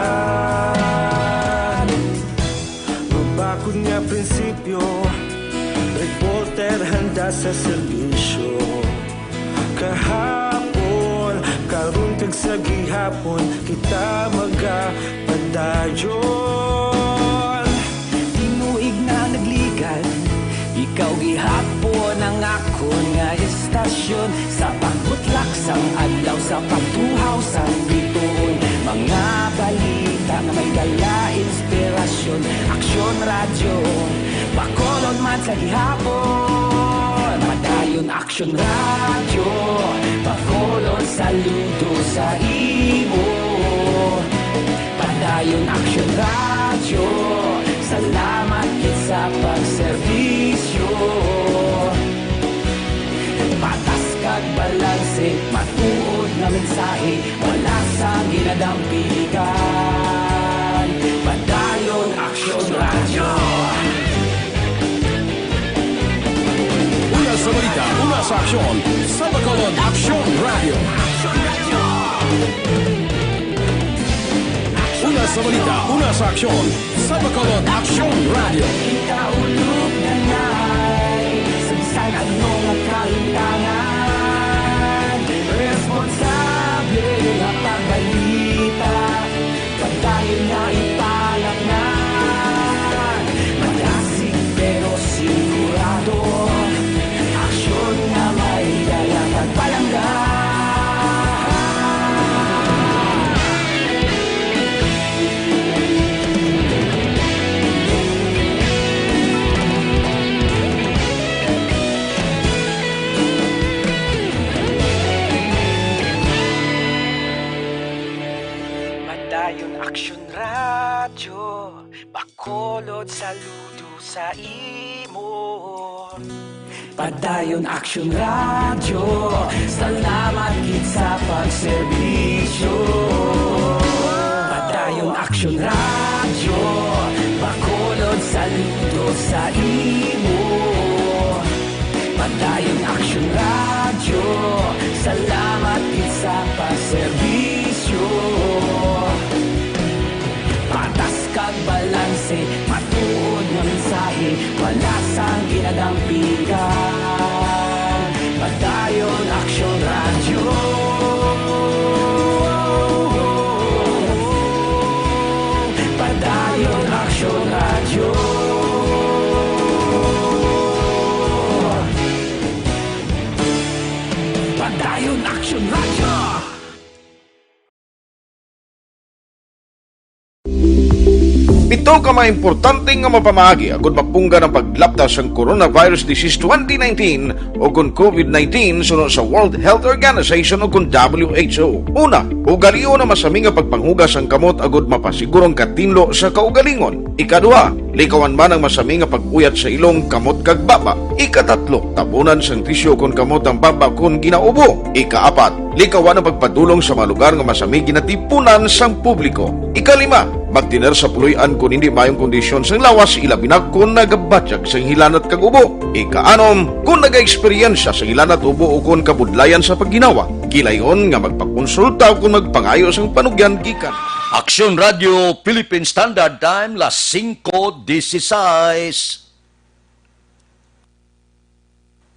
Mabakod nga prinsipyo, reporter handa sa serbisyo. Kahapon, karon kag sa gihapon, kita magapadayon. Tinuig na nagligan, ikaw gihapon ang akon nga istasyon. Sa pagbutlak sang adlaw, sa pagtuhaw sang bituon, mga balita nga may dala inspirasyon. Aksyon Radyo, Bacolod man sa gihapon. Padayon Aksyon Radyo, Bacolod, saludo sa imo. Padayon Aksyon Radyo, salamat gid sa pagserbisyo. Patas kag balanse, matuod nga mensahe, wala sang ginadampigan. Padayon Aksyon Radyo. Una sa balita, una sa aksyon, sa Bacolod Aksyon Radyo. Una sa balita, una sa aksyon, sa Bacolod Aksyon Radyo. Ikaulog na nay, sa bisan ano nga kahitangan, responsable nga pagbalita. Padayon nga ipalapngan, madasig pero sigurado. Aksyon nga may dala kag palangga. Padayon Aksyon Radyo, Bacolod, saludo sa imo. Padayon Aksyon Radyo, salamat gid sa pagserbisyo. Padayon Aksyon Radyo, Bacolod, saludo sa imo. Padayon Aksyon Radyo, salamat gid sa pagserbisyo. Patas kag balanse, matuod nga mensahe, wala sang ginadampigan. Padayon Aksyon Radyo. Pito ka mga importante nga mapamaagi agud mapunggan ang paglapta sang coronavirus disease twenty nineteen o kon COVID nineteen suno sa World Health Organization o kon W H O. Una, ugalion ang masami nga pagpanghugas sang kamot agud mapasiguro ang katinlo sa kaugalingon. Ikaduha, likawan man ang masami nga pag-uyat sa ilong, kamot kag baba. Ikatatlo, tabunan sang tisyo kon kamot ang baba kon ginaubo. Ikaapat, likawan ang pagpadulong sa mga lugar nga masami ginatipunan sang publiko. Ikalima, magtener sa puloy-an kon hindi maayong kondisyon sang lawas, ilabi na kon nagabatyag sang hilanat kag ubo. Ikaanom, kon nagaeksperyensya sang hilanat, ubo o kon kabudlayan sa pagginawa, gilayon nga magpakonsulta o kon magpangayo sang panugyan gikan. Aksyon Radio Philippine Standard Time, las singko dieciséis.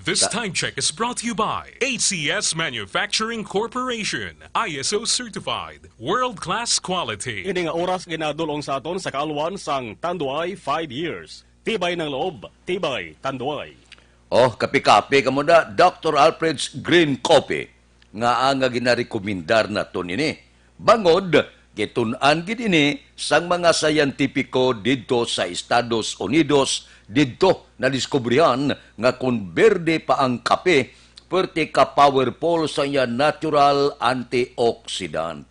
This time check is brought to you by A C S Manufacturing Corporation, I S O certified, world-class quality. Ini nga oras ginadul-ong sa aton sa kaalwan sang Tanduay five years. Tibay ng loob, tibay Tanduay. Oh, kape-kape kamo na, Doctor Alfred's Green Coffee. Ngaa nga ginarekomendar naton ini? Bangod, gitun-an gid ini sang mga siyentipiko didto sa Estados Unidos. Didto nadiskubrihan nga kon berde pa ang kape, perti ka powerful sa iya natural antioxidant.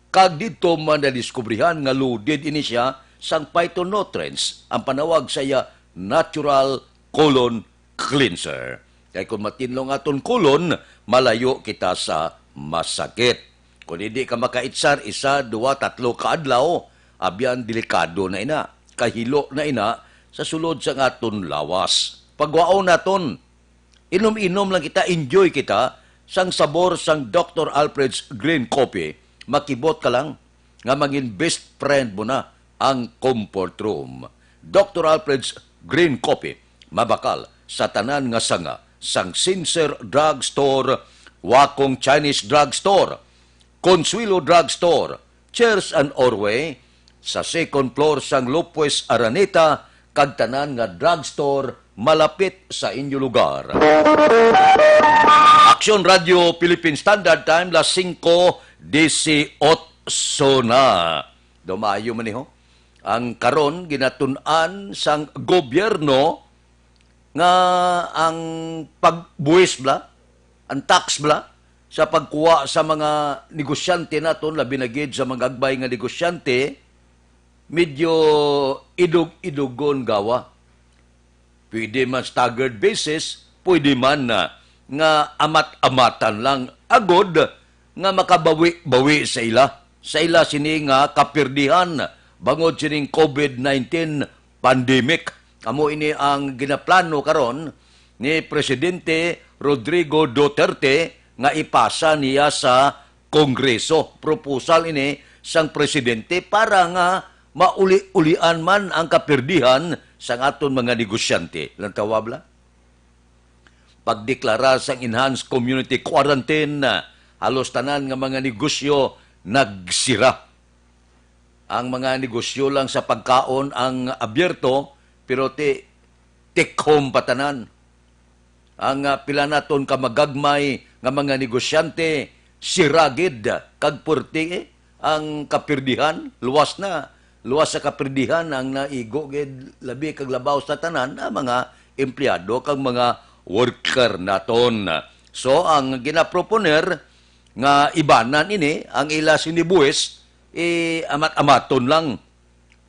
Kag didto man nadiskubrihan nga loaded ini siya sang phytonutrients, ang panawag sa iya natural colon cleanser. Kay kon matinlo ang aton colon, malayo kita sa masakit. Kon hindi ka makaitsar isa, duwa, tatlo ka adlaw, abyan delikado na ina. Kahilo na ina sa sulod sang aton lawas. Pagwaon naton, inom-inom lang kita, enjoy kita sang sabor sang Doctor Alfred's Green Coffee. Makibot ka lang nga mangin best friend mo na ang comfort room. Doctor Alfred's Green Coffee, mabakal sa tanan nga sanga, sang Sincere Drug Store, Wakong Chinese Drug Store, Consuelo Drug Store, Chairs and Orway, sa second floor sang Lopez Araneta, kag tanan nga drugstore malapit sa inyo lugar. Aksyon Radio Philippine Standard Time, las singko dieciocho na. Dumayo man ni ho. Ang karon ginatun-an sang gobyerno nga ang pagbuwis bala, ang tax bala, sa pagkuha sa mga negosyante naton, labi na gid sa mga gagmay nga negosyante, medyo idog-idogon gawa. Pwede man staggered basis, pwede man na nga amat-amatan lang agod nga makabawi-bawi sa ila, sa ila sini nga kapirdihan bangod sining COVID nineteen pandemic. Amo ini ang ginaplano karon ni Presidente Rodrigo Duterte nga ipasa niya sa Kongreso. Proposal ini sang presidente para nga mauli-ulian man ang kapirdihan sang aton mga negosyante. Lantawa bala? Pagdeklara sang enhanced community quarantine, halos tanan nga mga negosyo nagsira. Ang mga negosyo lang sa pagkaon ang abierto, pero ti-, take home pa tanan. Ang, ah, pila naton ka magagmay nga mga negosyante, sira gid kag puwerte, eh, ang kapirdihan, luwas na. Luwas sa kapirdihan ang naigo gid, labi kag labaw sa tanan, ang mga empleyado kag mga worker naton. So, ang ginaproponer nga ibanan ini, ang ila sini buwis, eh, amat-amaton lang.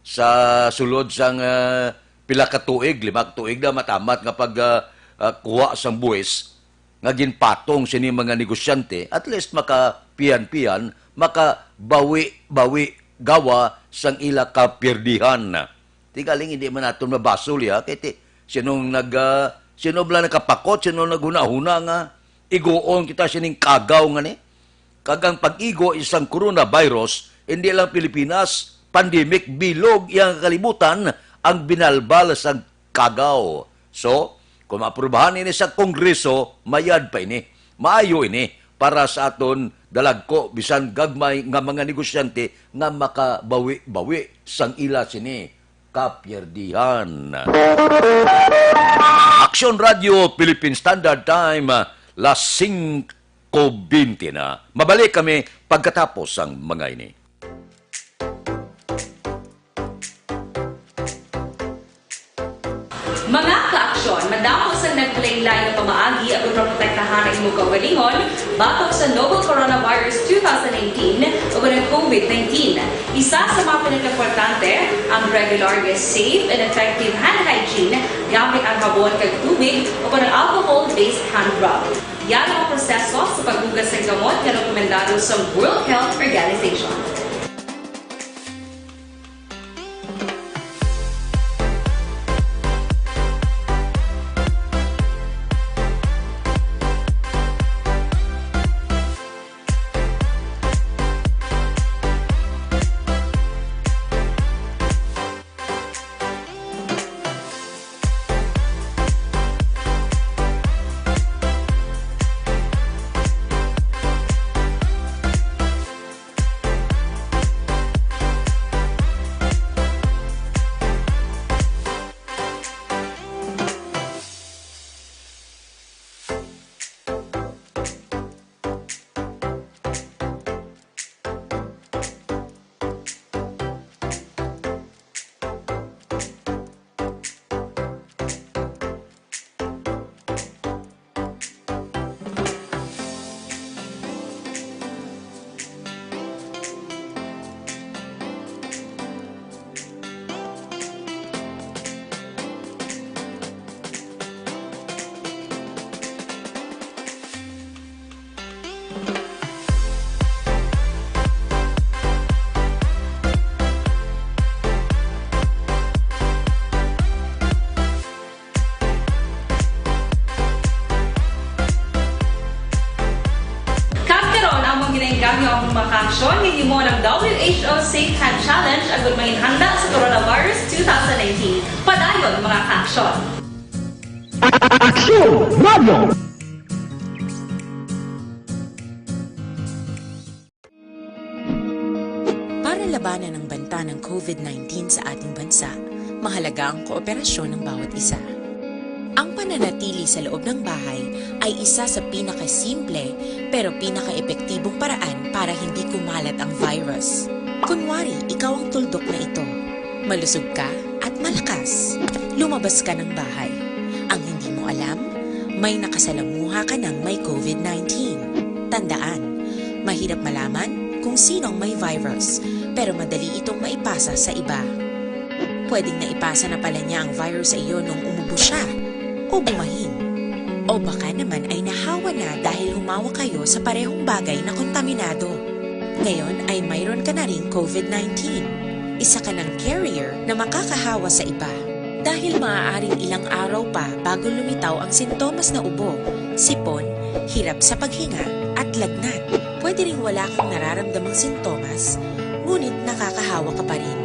Sa sulod sang, ah, pila ka tuig, lima ka tuig na matamat nga pag, ah, ah, kuha sang buwis nga ginpatong sini mga negosyante, at least makapian-pian, makabawi-bawi gawa sang ila kapirdihan. Ti galing hindi man naton mabasol, ya, kay ti, sinong nag, ah, sino bala nakapakot, sino naghunahuna nga iguon kita sining kagaw nga ni? Kag ang pag-igo sang coronavirus, hindi lang Pilipinas, pandemic, bilog iyang kalibutan ang binalbal sang kagaw. So, kung maaprubahan ini sa Kongreso, mayad pa ini. Maayo ini para sa aton dalagko, bisan gagmay nga mga negosyante nga makabawi-bawi sang ila sini kapiyerdihan. Aksyon Radio Philippine Standard Time, las sing-, singko bente na. Mabalik kami pagkatapos sang mga ini. Mga ka-aksyon, madamo sang naglain-lain nga pamaagi aron maprotektahan ang imo kaugalingon batok sa novel coronavirus two thousand nineteen o ang COVID nineteen. Isa sa mga pinakaimportante ang regular nga safe and effective hand hygiene gamit ang habon kag tubig o ang alcohol-based hand rub. Yan ang proseso sa paghugas sang gamot nga rekomendado sa World Health Organization. Kag karon, amon ginaengganyo ang mga ka-aksyon nga himo ang W H O Safe Hand Challenge agud manginhanda sa coronavirus two thousand nineteen. Padayon, mga ka-aksyon. Aksyon Radio! Para labanan ang banta ng COVID nineteen sa ating bansa, mahalaga ang kooperasyon ng bawat isa. Ang pananatili sa loob ng bahay ay isa sa pinakasimple pero pinakaepektibong paraan para hindi kumalat ang virus. Kunwari, ikaw ang tuldok na ito. Malusog ka at malakas. Lumabas ka ng bahay. Ang hindi mo alam, may nakasalamuha ka ng may COVID nineteen. Tandaan, mahirap malaman kung sino ang may virus, pero madali itong maipasa sa iba. Pwedeng naipasa na pala niya ang virus sa iyo nung umubo siya o bumahin. O baka naman ay nahawa na dahil humawa kayo sa parehong bagay na kontaminado. Ngayon ay mayroon ka na ring COVID nineteen. Isa ka ng carrier na makakahawa sa iba. Dahil maaaring ilang araw pa bago lumitaw ang sintomas na ubo, sipon, hirap sa paghinga, at lagnat. Pwede ring wala kang nararamdamang sintomas, ngunit nakakahawa ka pa rin.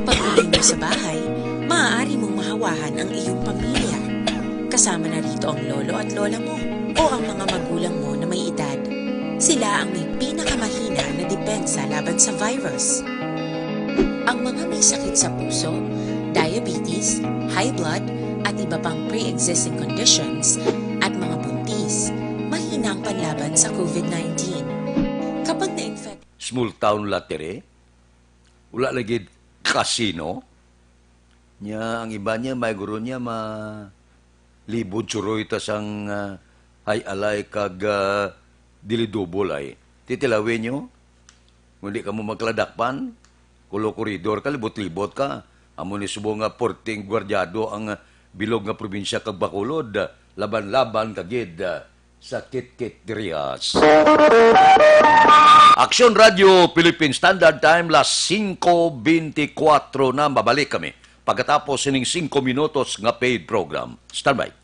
Pag-uwi mo sa bahay, maaari mong mahawahan ang iyong pamilya. Kasama na rito ang lolo at lola mo o ang mga magulang mo na may edad. Sila ang may pinakamahina na depensa laban sa virus. Ang mga may sakit sa puso, diabetes, high blood, at iba pang pre-existing conditions, at mga buntis, mahina ang panlaban sa COVID nineteen. Kapag na-infect Small town lottery? Wala lagi casino? Nya, ang iba niya, may guro niya, ma-, libod suroy ta sang, ah, Hay Alay kag, ah, Dili Dubol ay. Titilawin nyo? Kung di ka mo magkaladakpan, kulo koridor ka, libot-libot ka. Amo ni subong nga porting gwardyado ang bilog nga probinsya kag Bacolod. Laban-laban ka gid. Sa Kitkiterias. Aksyon Radio Philippine Standard Time, las singko bentikwatro na. Mabalik kami pagkatapos sining singko minutos nga paid program. Standby.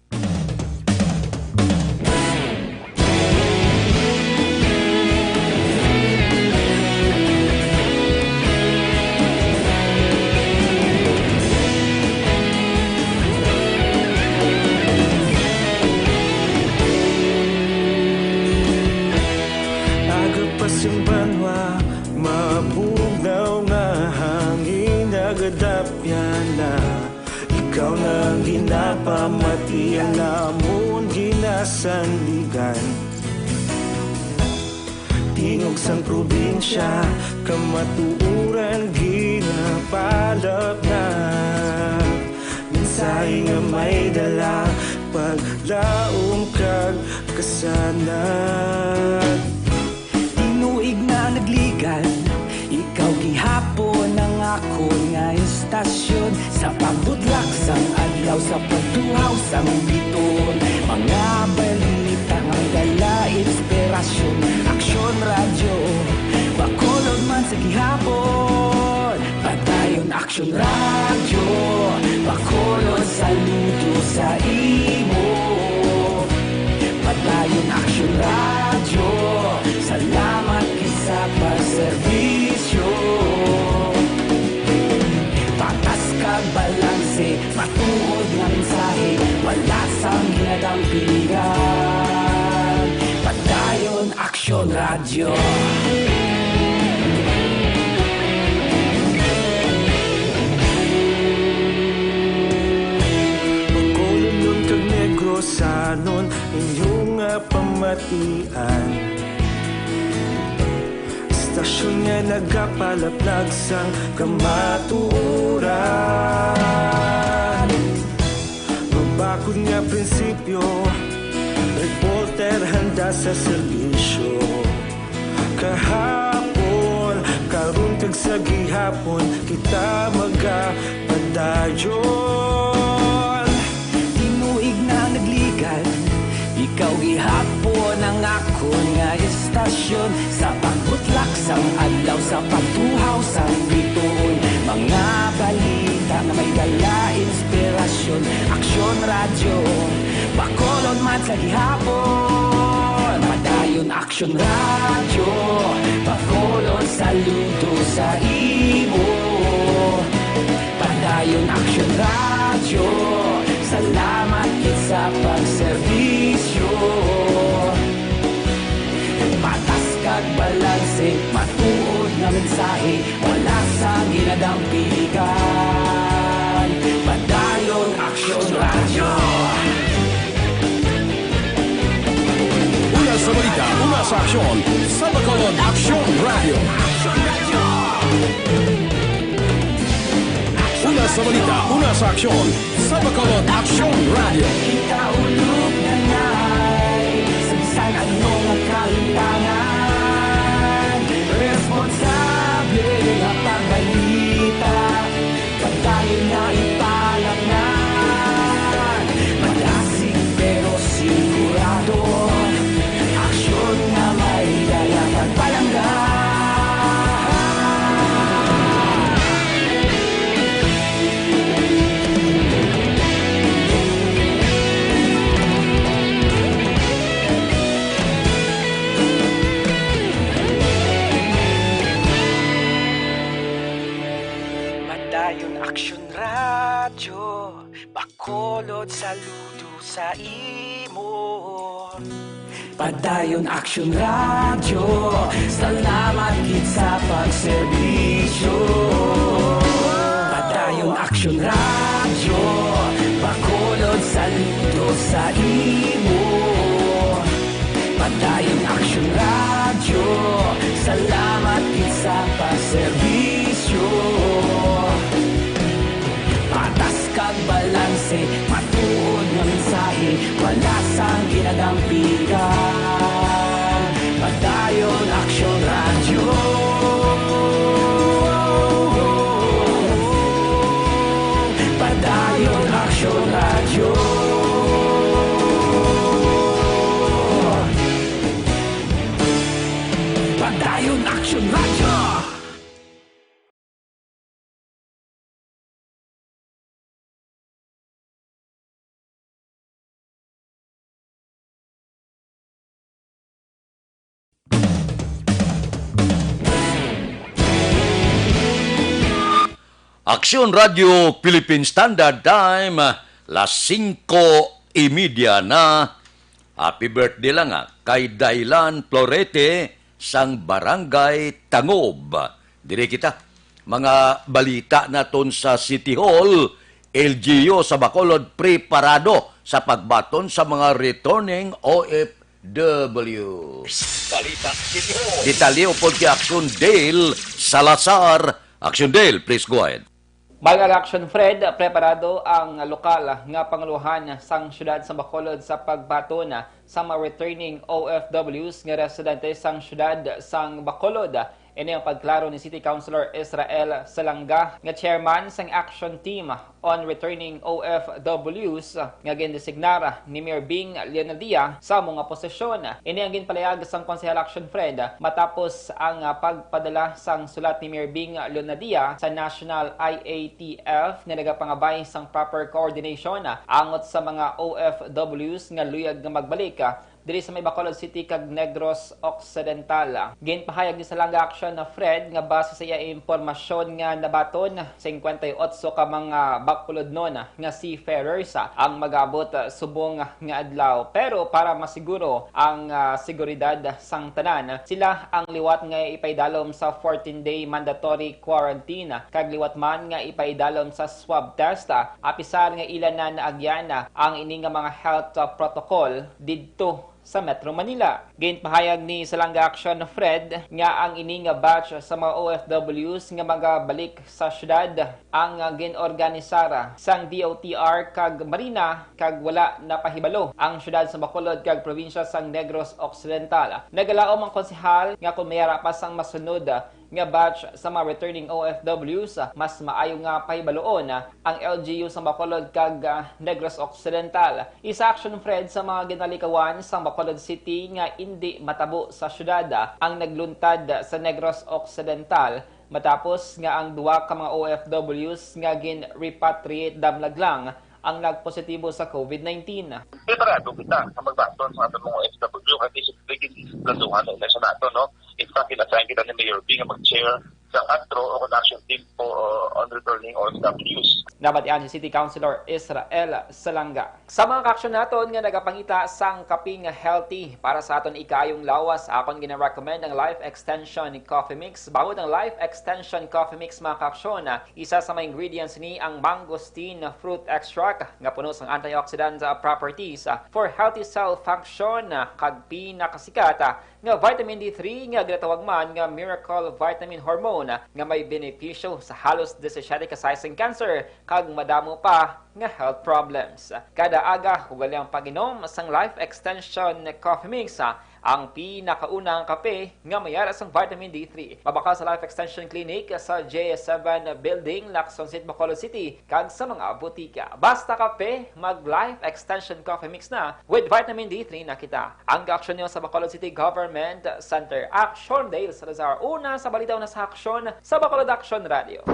Aga pa sing banwa, mabugnaw nga hangin nagadapyan na. Ikaw na ang ginapamati, ang amon ginasandigan. Tingog sang probinsya, kamatuoran ginapalapnag. Mensahe nga may dala, paglaom kag kasanag. Tinuig na nagligan, ikaw gihapon ang akon nga istasyon. Sa pagbutlak sang adlaw, sa pagtuhaw sang bituon, mga balita nga dala inspirasyon. Aksyon Radyo, Bacolod man sa gihapon. Padayon Aksyon Radyo, Bacolod saludo sa imo. Padayon Aksyon Radyo, salamat gid sa pagserbisyo. Patas kag balanse, matuod nga mensahe, wala sang ginadampigan. Padayon Aksyon Radyo. Bacolodnon kag Negrosanon, inyo nga pamatian. Istasyon nga nagapalaplag sang kamatuoran. Mabakod nga prinsipyo, reporter handa sa serbisyo. Kahapon, karon kag sa gihapon, kita magapadayon. Tinuig na nagligan, ikaw gihapon ang akon nga istasyon. Sa pagbutlak sang adlaw, sa pagtuhaw sang bituon, mga balita nga may dala inspirasyon. Aksyon Radyo, Bacolod man sa gihapon. Padayon Aksyon Radyo, Bacolod saludo sa imo. Padayon Aksyon Radyo, salamat gid sa pagserbisyo. Patas kag balanse, matuod nga mensahe, wala sang ginadampigan. Padayon Aksyon Radyo. Una sa balita, una sa aksyon, sa Bacolod Aksyon Radyo. Una sa balita, una sa aksyon, sa Bacolod Aksyon Radyo. Kita ulog na ngay, sa bisan ano nga kahitangan, responsable nga pagbalita. Padayon na ipalapnag, madasig pero sigurado. Aksyon nga may dala kag palangga. Padayon Aksyon Radyo, Bacolod saludo sa imo. Padayon Aksyon Radyo, salamat gid sa pagserbisyo. Padayon Aksyon Radyo, Bacolod saludo sa imo. Padayon Aksyon Radyo, salamat gid sa pagserbisyo. Patas kag balanse, matuod nga mensahe, wala sang ginadampigan. Padayon Aksyon Radyo. Padayon Aksyon Radyo. Padayon Aksyon Radyo. Aksyon Radyo Philippine Standard Time, las singko y media na. Happy birthday lang, ah, kay Dailan Florete sang Barangay Tangob. Diri kita. Mga balita naton sa City Hall, L G U sa Bacolod preparado sa pagbaton sa mga returning O F W. Balita Sitio. Detalye upod kay Action Dale Salazar. Action Dale, please go ahead. Mga ka-Action Fred, preparado ang lokal nga panguluhan sang siyudad sang Bacolod sa pagbaton sa mga returning O F Ws nga residente sang siyudad sang Bacolod. Ini ang pagklaro ni City Councilor Israel Salanga, nga chairman sang Action Team on Returning O F Ws, nga gindesignar ni Mayor Bing Leonadia sa amo nga posisyon. Ini ang ginpalayag sang Konsehal Action Fred matapos ang, ah, pagpadala sang sulat ni Mayor Bing Leonadia sa National I A T F nga nagapangabay sang proper coordination angot sa mga O F Ws nga luyag nga magbalik diri sa may Bacolod City kag Negros Occidental. Ginpahayag ni Salanga Action Fred nga base sa iya impormasyon nga nabaton, singkwenta y otso ka mga Bacolodnon nga seafarers ang mag-abot subong nga adlaw. Pero para masiguro ang, ah, seguridad sang tanan, sila ang liwat nga ipaidalom sa fourteen-day mandatory quarantine kag liwat man nga ipaidalom sa swab test, ah, apisar nga ila na naagyan ang ini nga mga health, ah, protocol didto sa Metro Manila. Ginpahayag ni Salanga Action Fred nga ang ini nga batch sa mga O F Ws nga magabalik sa syudad ang, ah, gin-organisar sang D O T R kag Marina kag wala napahibalo ang syudad sa Bacolod kag probinsya sang Negros Occidental. Nagalaom ang konsehal nga kon may ara pa sang masunod nga batch sa mga returning O F Ws, mas maayo nga pahibaluon ang L G U sa Bacolod kag, ah, Negros Occidental. Isa, Action Fred, sa mga ginalikawan sang Bacolod City nga indi matabo sa syudad ang nagluntad sa Negros Occidental matapos nga ang duha ka mga O F Ws nga gin-repatriate damlag lang ang nagpositibo sa COVID nineteen. Preparado kita sa pagbaton sa aton mga O F W, kay siyempre, gin-, planuhan na ila sa nato, no? In fact, in-assign kita ni Mayor B nga mag-chair sa ATRO o kon action team po, uh, on returning O F Ws. Nabatian si City Councilor Israel Salanga. Sa mga kaaksyon naton nga nagapangita sang kape nga healthy para sa aton ikaayong lawas, akon gina-recommend ang Life Extension Coffee Mix. Bangod ang Life Extension Coffee Mix, mga kaaksyon, isa sa mga ingredients ni ang mangosteen fruit extract nga puno sang antioxidant, ah, properties, ah, for healthy cell function, ah, kag pinakasikat, ah, nga vitamin D three nga ginatawag man nga miracle vitamin hormone, ah, nga may benepisyo sa halos disisiete ka size sang cancer kag madamo pa nga health problems. Kada aga, ugali ang pag-inom sang Life Extension Coffee Mix, ah, ang pinakauna nga kape nga may ara sang vitamin D three. Mabakal sa Life Extension Clinic sa J seven Building, Lacson Street, Bacolod City, kag sa mga butika. Basta kape, mag Life Extension Coffee Mix na, with vitamin D three na kita. Ang kaaksyon niyo sa Bacolod City Government Center. Action Dale Salazar. Una sa balita, una sa aksyon sa Bacolod Action Radio.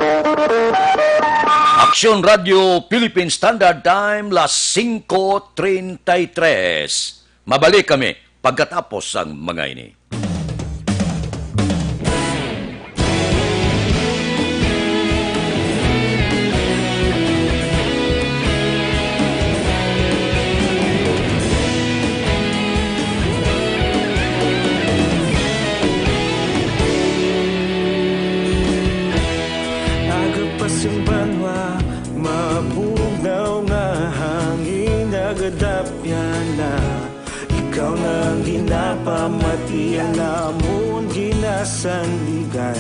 Action Radio Philippine Standard Time, las singko treinta y tres. Mabalik kami pagkatapos sang mga ini. Aga pa sing banwa, mabugnaw nga hangin, nagadapyan na. Ikaw na ang ginapamati, ang amon ginasandigan.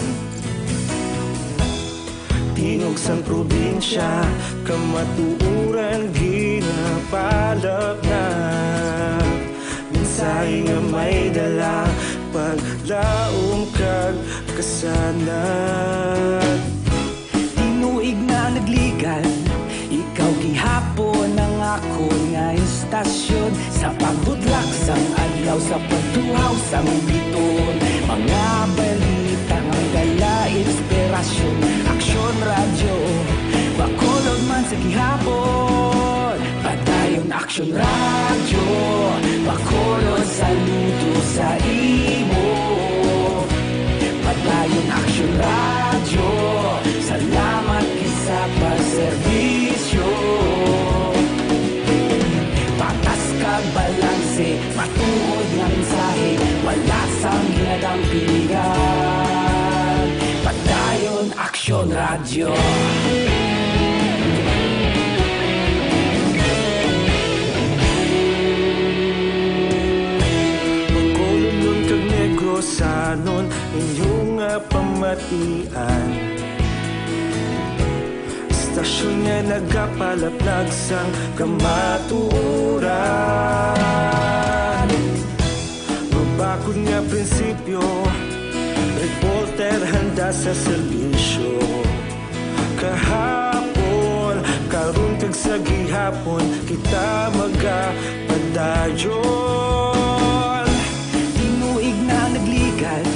Tingog sang probinsya, kamatuoran ginapalapnag. Mensahe nga may dala, paglaom kag kasanag. Tinuig na nagligal, ikaw gihapon ang akon nga istasyon. Sa pagbudlak sang adlaw, sa pagtuhaw sang biton, mga balita nga dala inspirasyon. Aksyon Radyo, Bacolod man sa gihapon. Padayon Aksyon Radyo, Bacolod, saludo sa imo. Padayon Aksyon Radyo, salamat gid sa pagserbisyo. Patas kag balanse, matuod nga mensahe, wala sang ginadampingan. Padayon Aksyon Radyo. Tian. Istasyon nga nagapalaplag sang kamatuoran. Mabakod nga prinsipyo, reporter handa sa serbisyo. Kahapon, karon kag sa gihapon, kita magapadayon. Tinuig na nagligan,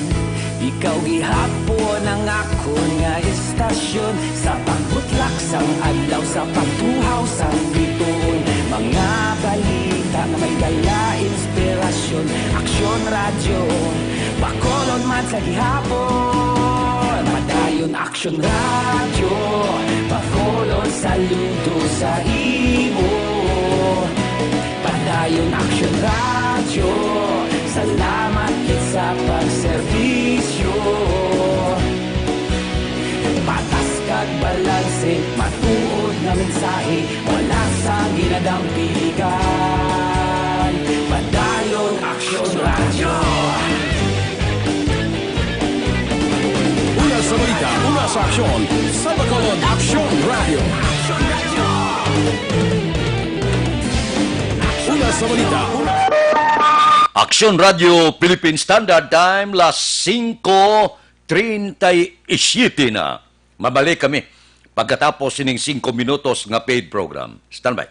ikaw gihapon ang akon nga istasyon. Sa pagbutlak sang adlaw, sa pagtuhaw sang bituon, mga balita nga may dala inspirasyon. Aksyon Radyo, Bacolod man sa gihapon. Padayon Aksyon Radyo, Bacolod, saludo sa imo. Padayon Aksyon Radyo, salamat gid sa pagserbisyo. Patas kag balanse, matuod nga mensahe, wala sang ginadampigan. Padayon Aksyon Radyo. Una sa balita, una sa aksyon, sa Bacolod Aksyon Radyo. Una sa balita, una Aksyon Radyo Philippine Standard Time, las singko treinta y siete na. Mabalik kami pagkatapos sining singko minutos nga paid program. Standby.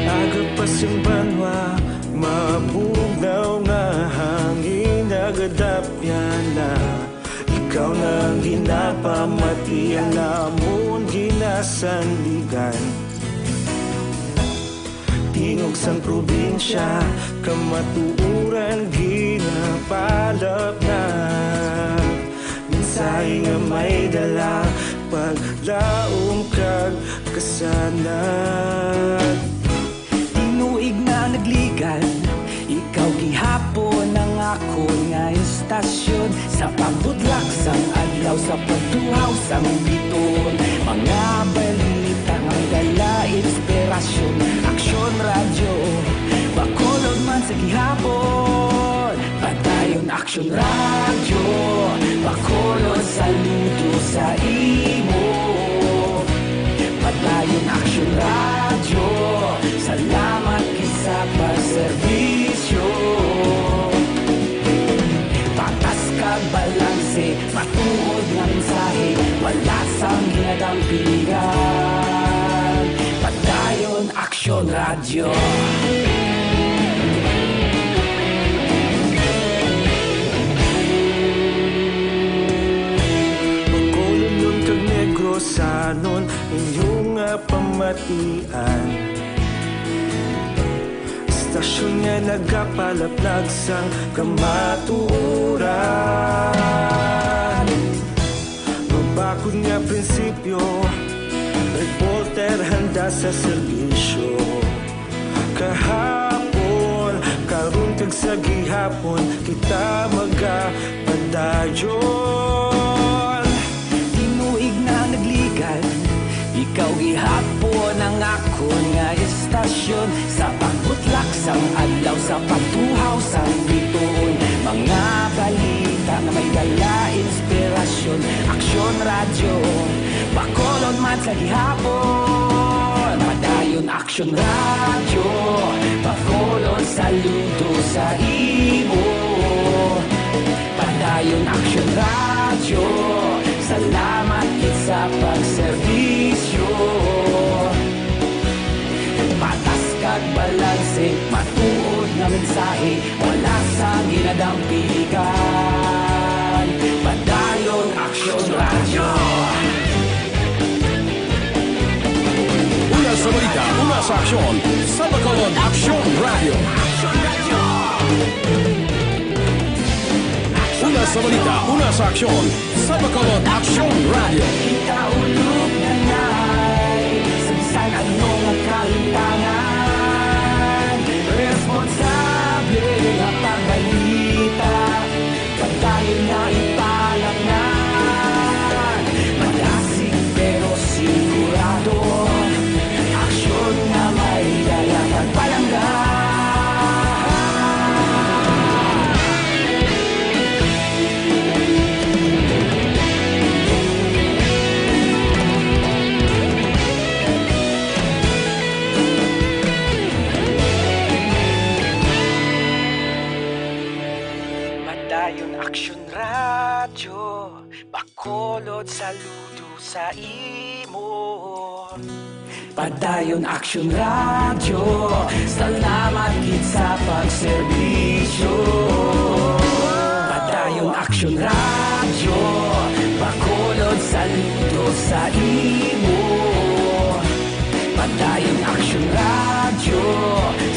Aga pa sing banwa, mabugnaw nga hangin nagadapyan na. Ikaw na ang ginapamati, ang amon ginasandigan. Tingog sang probinsya, kamatuoran ginapalapnag. Mensahe nga may dala, paglaom kag kasanag. Tinuig na nagligan, ikaw gihapon ang akon nga istasyon. Sa pagbutlak sang adlaw, sa pagtuhaw sang bituon, mga balita nga may dala inspirasyon. Aksyon Radyo, Bacolod man sa gihapon. Padayon Aksyon Radyo, Bacolod, saludo sa imo. Padayon Aksyon Radyo, salamat gid sa pagserbisyo. Patas kag balanse, matuod nga mensahe, wala sang ginadampigan. Padayon Aksyon Radyo. Bacolodnon kag Negrosanon, inyo nga pamatian. Istasyon nga nagapalaplag sang kamatuoran. Mabakod nga prinsipyo, reporter handa sa serbisyo. Kahapon, karon kag sa gihapon, kita magapadayon. Tinuig na nagligan, ikaw gihapon ang akon nga istasyon. Sa pagbutlak sang adlaw, sa pagtuhaw sang bituon, mga balita nga may dala inspirasyon. Aksyon Radyo, Bacolod man sa gihapon. Padayon Aksyon Radyo, Bacolod, saludo sa imo. Padayon Aksyon Radyo, salamat gid sa pagserbisyo. Patas kag balanse, matuod nga mensahe, wala sang ginadampigan. Padayon Aksyon Radyo. Una sa balita, una sa aksyon, sa Bacolod Aksyon Radyo. Una sa balita, una sa aksyon, sa Bacolod Aksyon Radyo. Kita ulog na nay, sa bisan ano nga kalimtangan, responsable Tayo na ipalaknag, madasig pero sigurado. Aksyon nga may dala kag palangga. Padayon Aksyon Radyo, bakulod saludo sa imo. Padayon Aksyon Radyo, salamat gid sa pagserbisyo. Padayon Aksyon Radyo, bakulod saludo sa imo. Padayon Aksyon Radyo,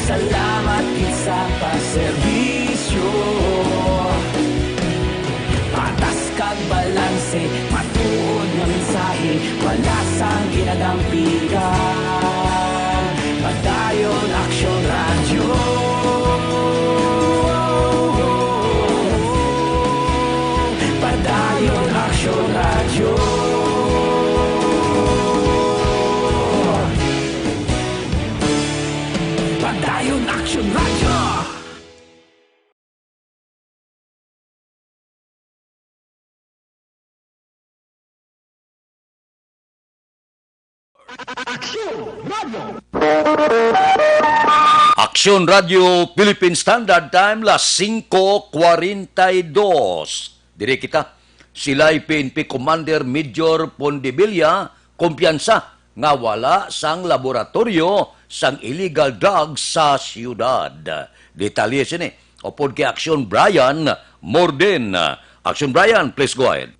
salamat gid sa pagserbisyo. Patas kag balanse, matuod nga mensahe, wala sang ginadampigan. Padayon Aksyon Radyo. Padayon Aksyon Radyo. Padayon Aksyon Radyo. Aksyon Radyo. Aksyon Radyo Philippine Standard Time, las singko kwarenta y dos. Diri kita, sila'y P N P Commander Major Pondevilla, kumpiyansa nga wala sang laboratoryo sang illegal drugs sa siyudad. Detalye sini upod kay Aksyon Brian Morden. Aksyon Brian, please go ahead.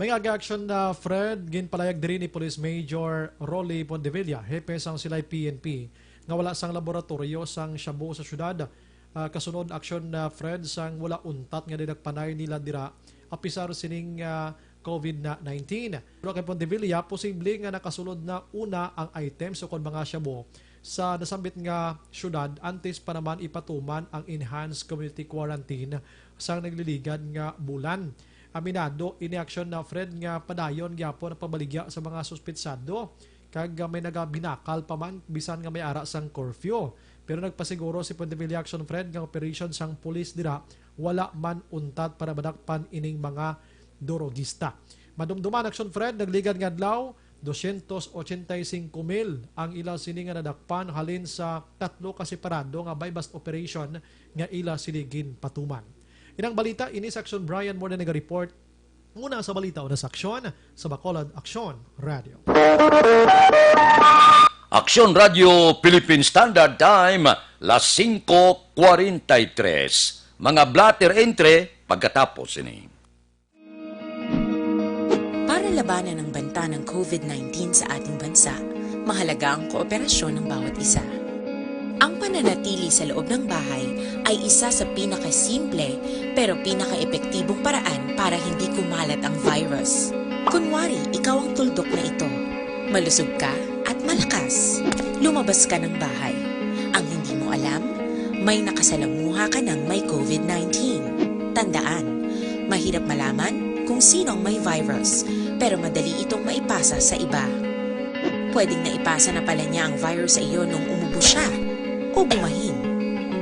May aga aksyon na Fred, ginpalayag diri ni Police Major Rolly Pondevilla, hepe sang sila'y P N P, nga wala sang laboratoryo sang shabu sa siyudad. Ah, kasunod aksyon na Fred sang wala untat nga dinagpanay nila dira apisar sining, ah, COVID na nineteen. Pero kay Pondevilla, posible nga nakasulod na una ang items ukon mga shabu sa nasambit nga siyudad antes pa naman ipatuman ang enhanced community quarantine sang nagliligad nga bulan. Aminado ini aksyon na Fred nga padayon gyapon ang pagbaligya sa mga suspitsado, kag, ah, may nagabinakal pa man bisan nga may ara sang curfew. Pero nagpasiguro si Pondevilla Aksyon Fred nga operation sang pulis dira wala man untat para madakpan ining mga durogista. Madumduman Aksyon Fred, nagligad nga adlaw, dosyentos ochenta y singko mil ang ila sini nga nadakpan halin sa tatlo ka separado nga buy-bust operation nga ila sini ginpatuman. Inang balita ini sa Aksyon Brian Morden naga-report. Muna sa balita o sa aksyon sa Bacolod Aksyon Radio. Aksyon Radio Philippine Standard Time, las singko kwarenta y tres. Mga blotter entre pagkatapos ini. Para labanan ang banta ng COVID nineteen sa ating bansa, mahalaga ang kooperasyon ng bawat isa. Ang pananatili sa loob ng bahay ay isa sa pinakasimple pero pinakaepektibong paraan para hindi kumalat ang virus. Kunwari, ikaw ang tuldok na ito. Malusog ka at malakas. Lumabas ka ng bahay. Ang hindi mo alam, may nakasalamuha ka ng may COVID nineteen. Tandaan, mahirap malaman kung sino ang may virus, pero madali itong maipasa sa iba. Pwedeng naipasa na pala niya ang virus sa iyo nung umubo siya, o bumahin,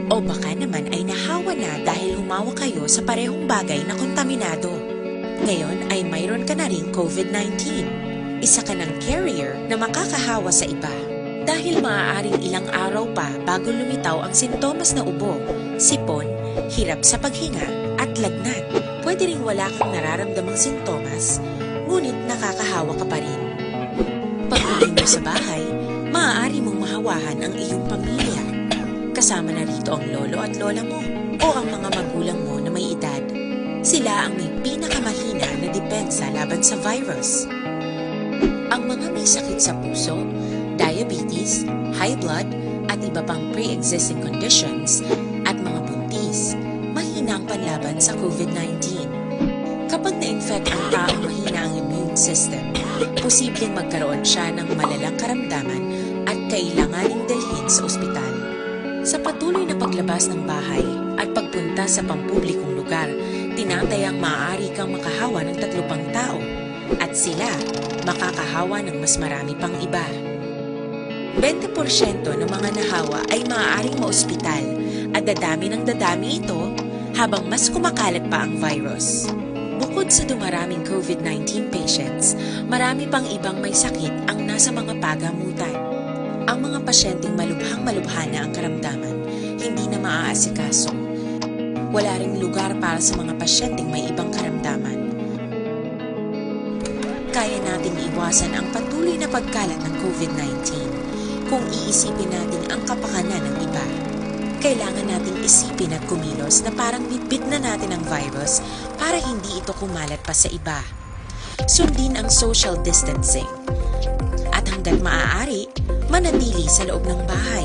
o baka naman ay nahawa na dahil humawak kayo sa parehong bagay na kontaminado. Ngayon ay mayroon ka na ring COVID nineteen. Isa ka ng carrier na makakahawa sa iba. Dahil maaaring ilang araw pa bago lumitaw ang sintomas na ubo, sipon, hirap sa paghinga, at lagnat. Pwede ring wala kang nararamdamang sintomas, ngunit nakakahawa ka pa rin. Pag-uwi mo sa bahay, maaari mong mahawahan ang iyong pamilya. Kasama na rito ang lolo at lola mo o ang mga magulang mo na may edad. Sila ang may pinakamahina na depensa laban sa virus. Ang mga may sakit sa puso, diabetes, high blood, at iba pang pre-existing conditions, at mga buntis, mahina ang panlaban sa COVID nineteen. Kapag na-infect ang taong mahina ang immune system, posibleng magkaroon siya ng malalang karamdaman at kailanganing dalhin sa ospital. Sa patuloy na paglabas ng bahay at pagpunta sa pampublikong lugar, Tinatayang maaari kang makahawa ng tatlo pang tao, at sila makakahawa ng mas marami pang iba. Bente porsyento ng mga nahawa ay maaaring maospital, at dadami ng dadami ito habang mas kumakalat pa ang virus. Bukod sa dumaraming COVID nineteen patients, marami pang ibang may sakit ang nasa mga pagamutan. Ang mga pasyenteng malubhang-malubha na ang karamdaman, hindi na maaasikaso. Wala ring lugar para sa mga pasyenteng may ibang karamdaman. Kaya nating iwasan ang patuloy na pagkalat ng COVID nineteen kung iisipin natin ang kapakanan ng iba. Kailangan nating isipin at kumilos na parang bitbit na natin ang virus para hindi ito kumalat pa sa iba. Sundin ang social distancing. At hanggat maaari, manatili sa loob ng bahay.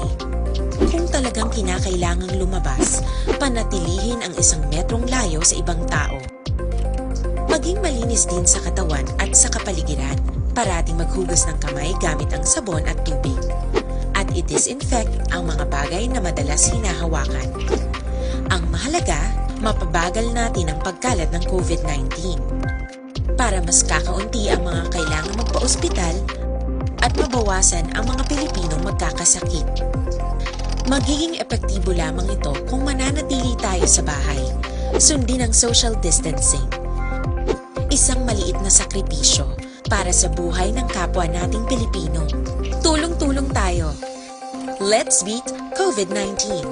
Kung talagang kinakailangang lumabas, panatilihin ang isang metrong layo sa ibang tao. Maging malinis din sa katawan at sa kapaligiran. Parating maghugas ng kamay gamit ang sabon at tubig. At i-disinfect ang mga bagay na madalas hinahawakan. Ang mahalaga, mapabagal natin ang pagkalat ng COVID nineteen. Para mas kakaunti ang mga kailangang magpa-ospital at mabawasan ang mga Pilipinong magkakasakit. Magiging epektibo lamang ito kung mananatili tayo sa bahay. Sundin ang social distancing. Isang maliit na sakripisyo para sa buhay ng kapwa nating Pilipino. Tulong-tulong tayo. Let's beat COVID nineteen.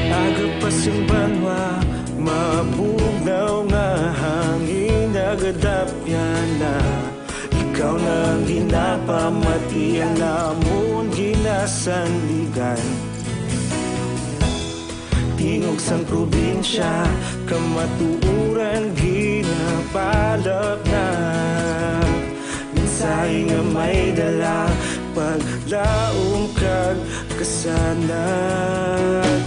Aga pa sing banwa, mabugnaw nga hangin, nagadapyan na. Ikaw na ang ginapamati, ang amon ginasandigan. Tingog sang probinsya, kamatuoran ginapalapnag. Mensahe nga may dala, paglaom kag kasanag.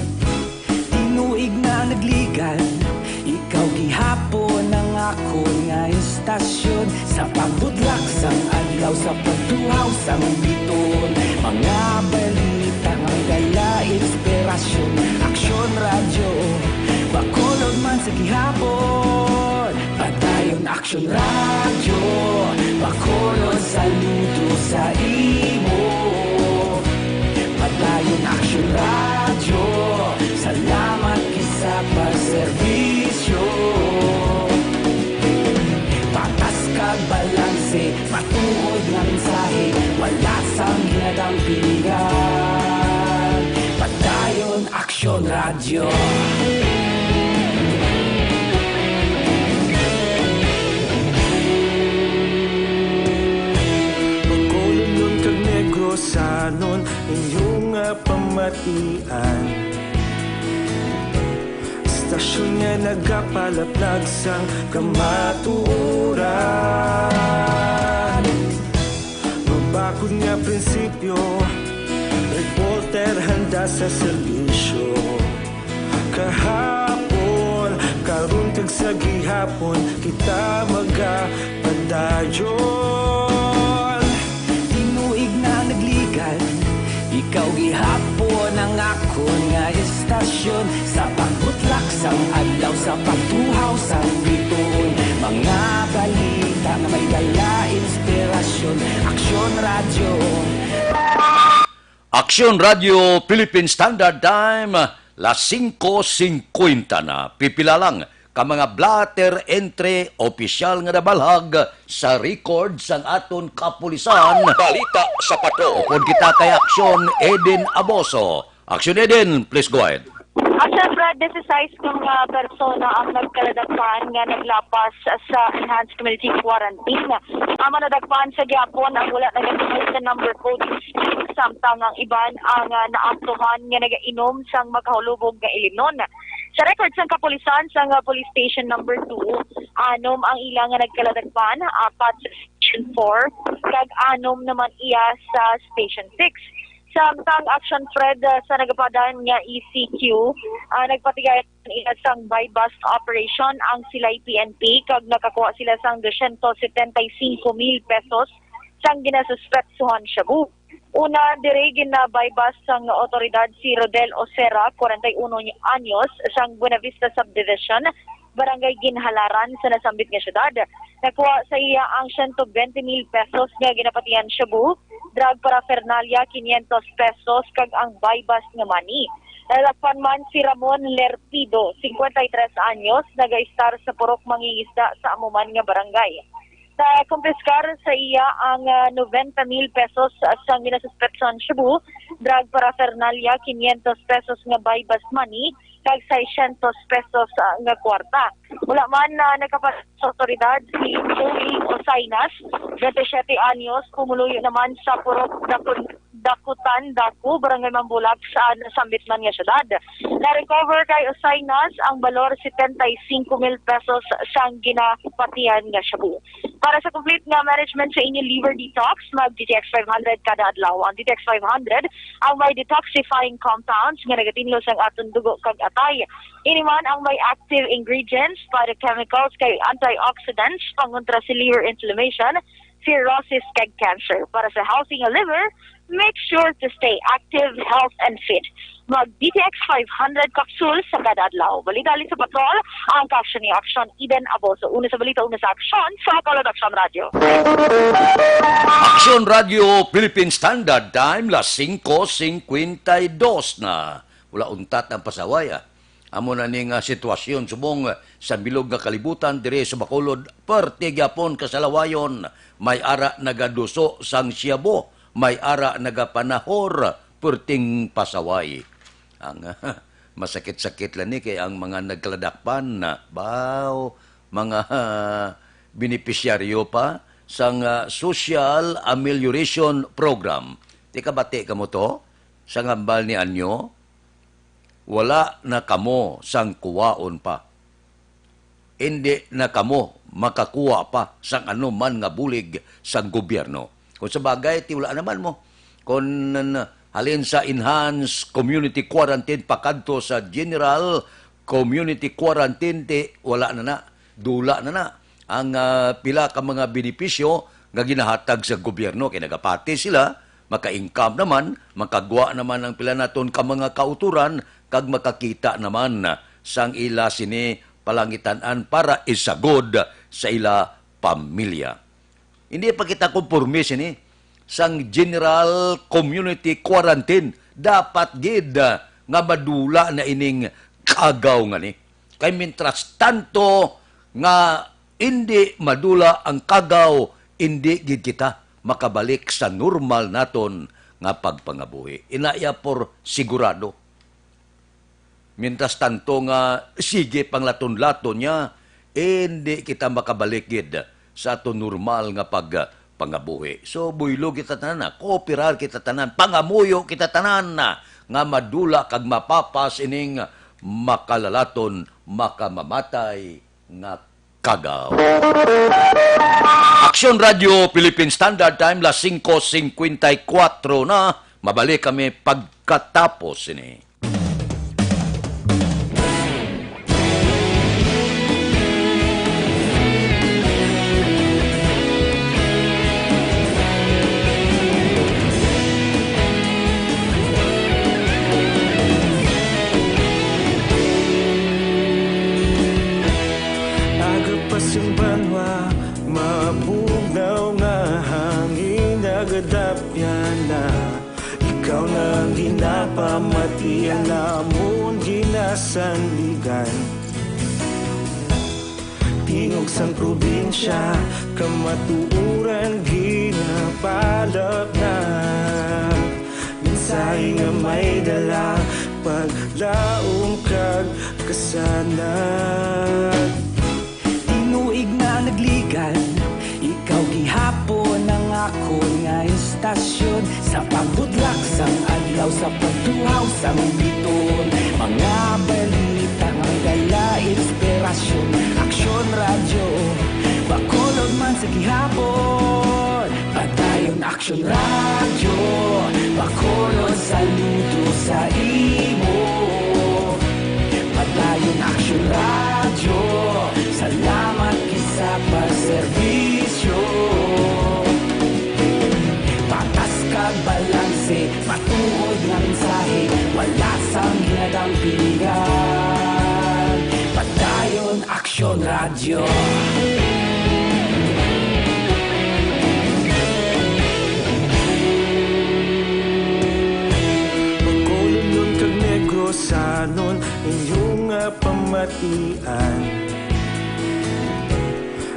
Tinuig na nagligad, ikaw gihapon ang akon nga istasyon. Sa pagbutlak sang adlaw, sa pagtuhaw sang bituon, mga balita nga may dala inspirasyon. Aksyon Radyo, Bacolod man sa gihapon. Padayon Aksyon Radyo, Bacolod, saludo sa imo. Padayon Aksyon Radyo, salamat gid sa pagserbisyo. Patas kag balanse, matuod nga mensahe, wala sang ginadampingan. Padayon Aksyon Radyo. Bacolodnon kag Negrosanon, inyo nga pamatian. Istasyon nga nagapalapnag sang kamatuoran. Mabakod nga prinsipyo, reporter handa sa serbisyo. Kahapon, karon kag sa gihapon, kita magapadayon. Tinuig na nagligad, ikaw gihapon ang akon nga istasyon. Sa pagbutlak sang adlaw, sa pagtuhaw sang bituon, mga balita nga may dala inspirasyon. Aksyon Radyo. Aksyon Radyo Philippine Standard Time, las singko singkwenta na. Pipila lang ka mga blotter entry opisyal nga nabalhag sa record sang aton kapulisan. Balita sa Patrol. Upod kita kay Aksyon Eden Aboso. Aksyon Eden, please go ahead. Aksyon Brad, disisais ka mga persona ang nagkaladakpan nga naglapas sa enhanced community quarantine. Ang mga nadakpan sa gihapon ang wala nagasunod sa number code, samtang ang iban ang, ah, naaktuhan nga nagainom sang makahulubog nga ilimnon. Sa record sang kapulisan sang, ah, Police Station Number Two, anom ang ila nga nagkaladakpan, apat sa Station Four, kag anom naman iya sa Station Six. Samtang Action Fred, ah, sa nagapadan nga E C Q, ah, nagpatigay iya sang buy-bust operation ang Silay P N P, kag nakakuha sila sang dosyentos setenta y cinco mil pesos sang ginasuspetsuhan shabu. Una, diri gina-buy-bust sang awtoridad si Rodel Osera, kwarenta y uno anyos, sang Buenavista Subdivision, Barangay Ginhalaran sa nasambit nga syudad. Nakuha sa iya ang siyento bente mil pesos nga ginapatihan shabu, drug paraphernalia quinientos pesos, kag ang buy-bust nga money. Nadakpan man si Ramon Lerpido, cincuenta y tres anyos, nagaistar sa purok mangingisda sa amo man nga barangay. Nakumpiskar sa iya ang, ah, noventa mil pesos sang ginasuspetsuhan shabu, drug paraphernalia, quinientos pesos nga buy-bust money, kag seiscientos pesos, ah, nga kwarta. Wala man, ah, nagkapas sa otoridad si Joey Osainas, twenty-seven anyos, pumuluyo naman sa Purok Dakun-, Dakutan, Daku, Barangay Mambulak, sa nasambit man nga syudad. Na-recover kay Osainas ang balor setenta y cinco mil pesos sang ginapatihan nga shabu. Para sa complete nga management sa inyong liver detox, mag D T X five hundred kada adlaw. Ang D T X five hundred ang may detoxifying compounds nga nagatinlo sang aton dugo kag atay. Ini man ang may active ingredients, phytochemicals, kay antioxidants, pangontra sa liver inflammation, cirrhosis, kag cancer. Para sa healthy nga liver, make sure to stay active, health, and fit. Mag D T X five hundred capsule sa kada adlaw. Balita halin sa Patrol, ang kaaksyon ni Aksyon Eden Aboso. Una sa balita, una sa aksyon, sa Bacolod Aksyon Radio. Aksyon Radio Philippine Standard Time, las singko singkwenta y dos na. Wala untat ang pasaway, ah. Amo na ni nga sitwasyon subong sa bilog nga kalibutan diri sa Bacolod, perti gyapon kasalawayon. May ara nagaduso sang siyabo, may ara nagapanahor, perting pasaway. Ang masakit-sakit lang ni kay ang mga nagkaladakpan na, baw, mga, ah, benepisyaryo pa sang, ah, Social Amelioration Program. Ti kabati kamo to? Sang hambal ni Anyo, wala na kamo sang kuwaon pa. Indi na kamo makakuha pa sang anuman nga bulig sang gobyerno. Kung sa bagay, ti wala naman mo. Kung halin sa enhanced community quarantine pakadto sa general community quarantine, ti wala na na. Dula na na ang, ah, pila ka mga benepisyo nga ginahatag sa gobyerno, kay nagapati sila, maka-income naman, makagwa naman ang pila naton ka mga kauturan, kag makakita naman sang ila sini palangitan-an para isagod sa ila pamilya. Hindi pa kita konporme sini sang general community quarantine. Dapat gid, ah, nga madula na ining kagaw nga ni. Kay mientras tanto nga indi madula ang kagaw, indi gid kita makabalik sa normal naton nga pagpangabuhi. Ina iya por sigurado. Mientras tanto nga sige pang laton-laton niya, indi kita makabalik gid sa aton normal nga pagpangabuhi. So, buylo kita tanan, ah. Kooperar kita tanan, pangamuyo kita tanan, ah, nga madula kag mapapas ining makalalaton, makamamatay nga kagaw. Aksyon Radio Philippine Standard Time, las singko singkwenta y kuwatro na. Mabalik kami pagkatapos sini. Aga pa sing banwa, mabugnaw nga hangin nagadapyan na. Ikaw na ang ginapamati, ang amon ginasandigan. Tingog sang probinsya, kamatuoran ginapalapnap. Mensahe nga may dala, paglaom kag kasanag. Tinuig na nagligad, ikaw gihapon ang Akon nga istasyon, sa pagbudlak sang adlaw, sa pagtuhaw sang bituon, mga balita nga may dala inspirasyon. Aksyon Radyo, Bacolod man sa gihapon. Padayon Aksyon Radyo, Bacolod saludo sa imo. Padayon Aksyon Radyo, salamat gid sa pagserbisyo. Patas kag balanse, matuod nga mensahe, wala sang ginadampigan. Padayon Aksyon Radyo. Bacolodnon kag Negrosanon, inyo nga pamatian.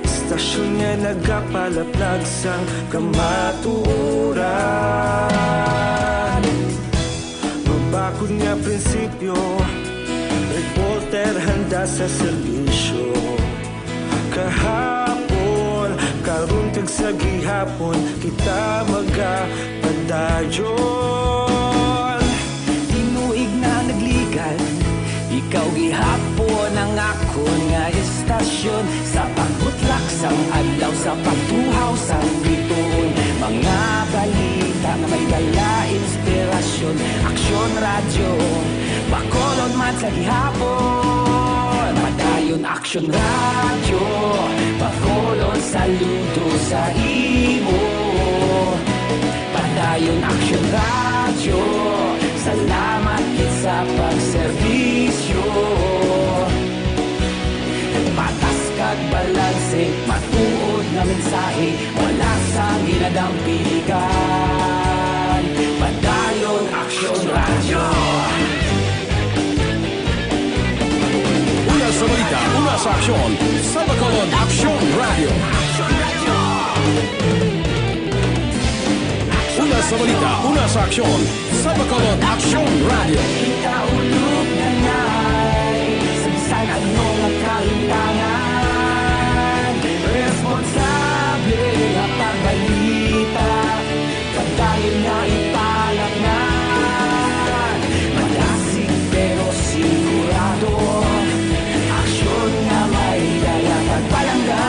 Istasyon nga nagapalaplag sang kamatuoran. Mabakod nga prinsipyo, reporter handa sa serbisyo. Kahapon, karon kag sa gihapon, kita magapadayon. Tinuig na nagligan, ikaw gihapon ang akon nga istasyon. Sa pagbutlak sang adlaw, sa pagtuhaw sang bituon, mga balita nga may dala inspirasyon. Aksyon Radyo, Bacolod man sa gihapon. Padayon Aksyon Radyo, Bacolod saludo sa imo. Padayon Aksyon Radyo, salamat gid sa pagserbisyo. Patas kag balanse, matuod nga mensahe, wala sang ginadampigan. Padayon Aksyon Radyo. Una sa balita, una sa aksyon, sa Bacolod Aksyon Radyo. Una sa balita, una sa aksyon, sa Bacolod Aksyon Radyo. Kita ulog na ngay, sa bisan ano nga kahintangan, responsable nga pagbalita, padayon nga ipalatnan. Madasig pero sigurado, aksyon nga may dala pagpalangga.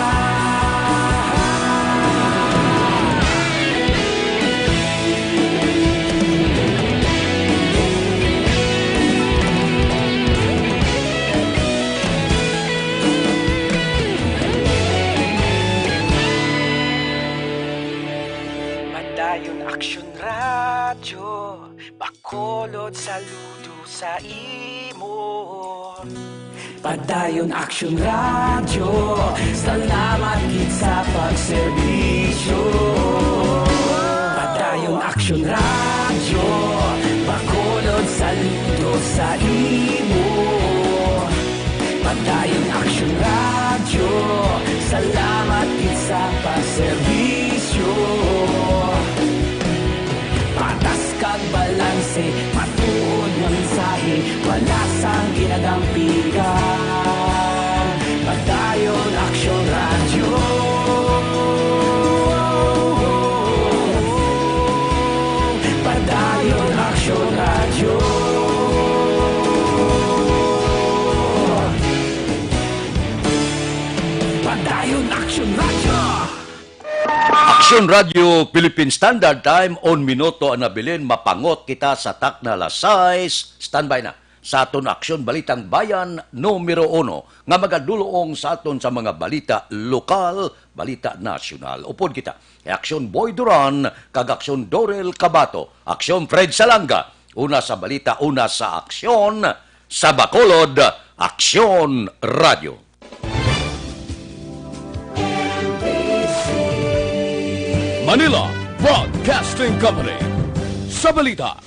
Padayon Aksyon Radyo, Bacolod saludo sa imo. Padayon Aksyon Radyo, salamat gid sa pagserbisyo. Padayon Aksyon Radyo, Bacolod saludo sa imo. Padayon Aksyon Radyo, salamat gid sa pagserbisyo. Patas kag balanse, matuod nga mensahe, wala sang ginadampigan. Padayon Aksyon Radyo. Padayon Aksyon Radyo. Padayon Aksyon Radyo. Aksyon Radyo Philippine Standard Time, un minuto ang nabilin, mapangot kita sa takna alas sais. Standby na sa aton Aksyon Balitang Bayan numero uno nga magadulong sa aton sa mga balita lokal, balita nasyonal. Upod kita kay Aksyon Boy Duran kag Aksyon Dorel Cabato, Aksyon Fred Salanga, una sa balita, una sa aksyon, sa Bacolod, Aksyon Radyo. Manila Broadcasting Company. Sa balita,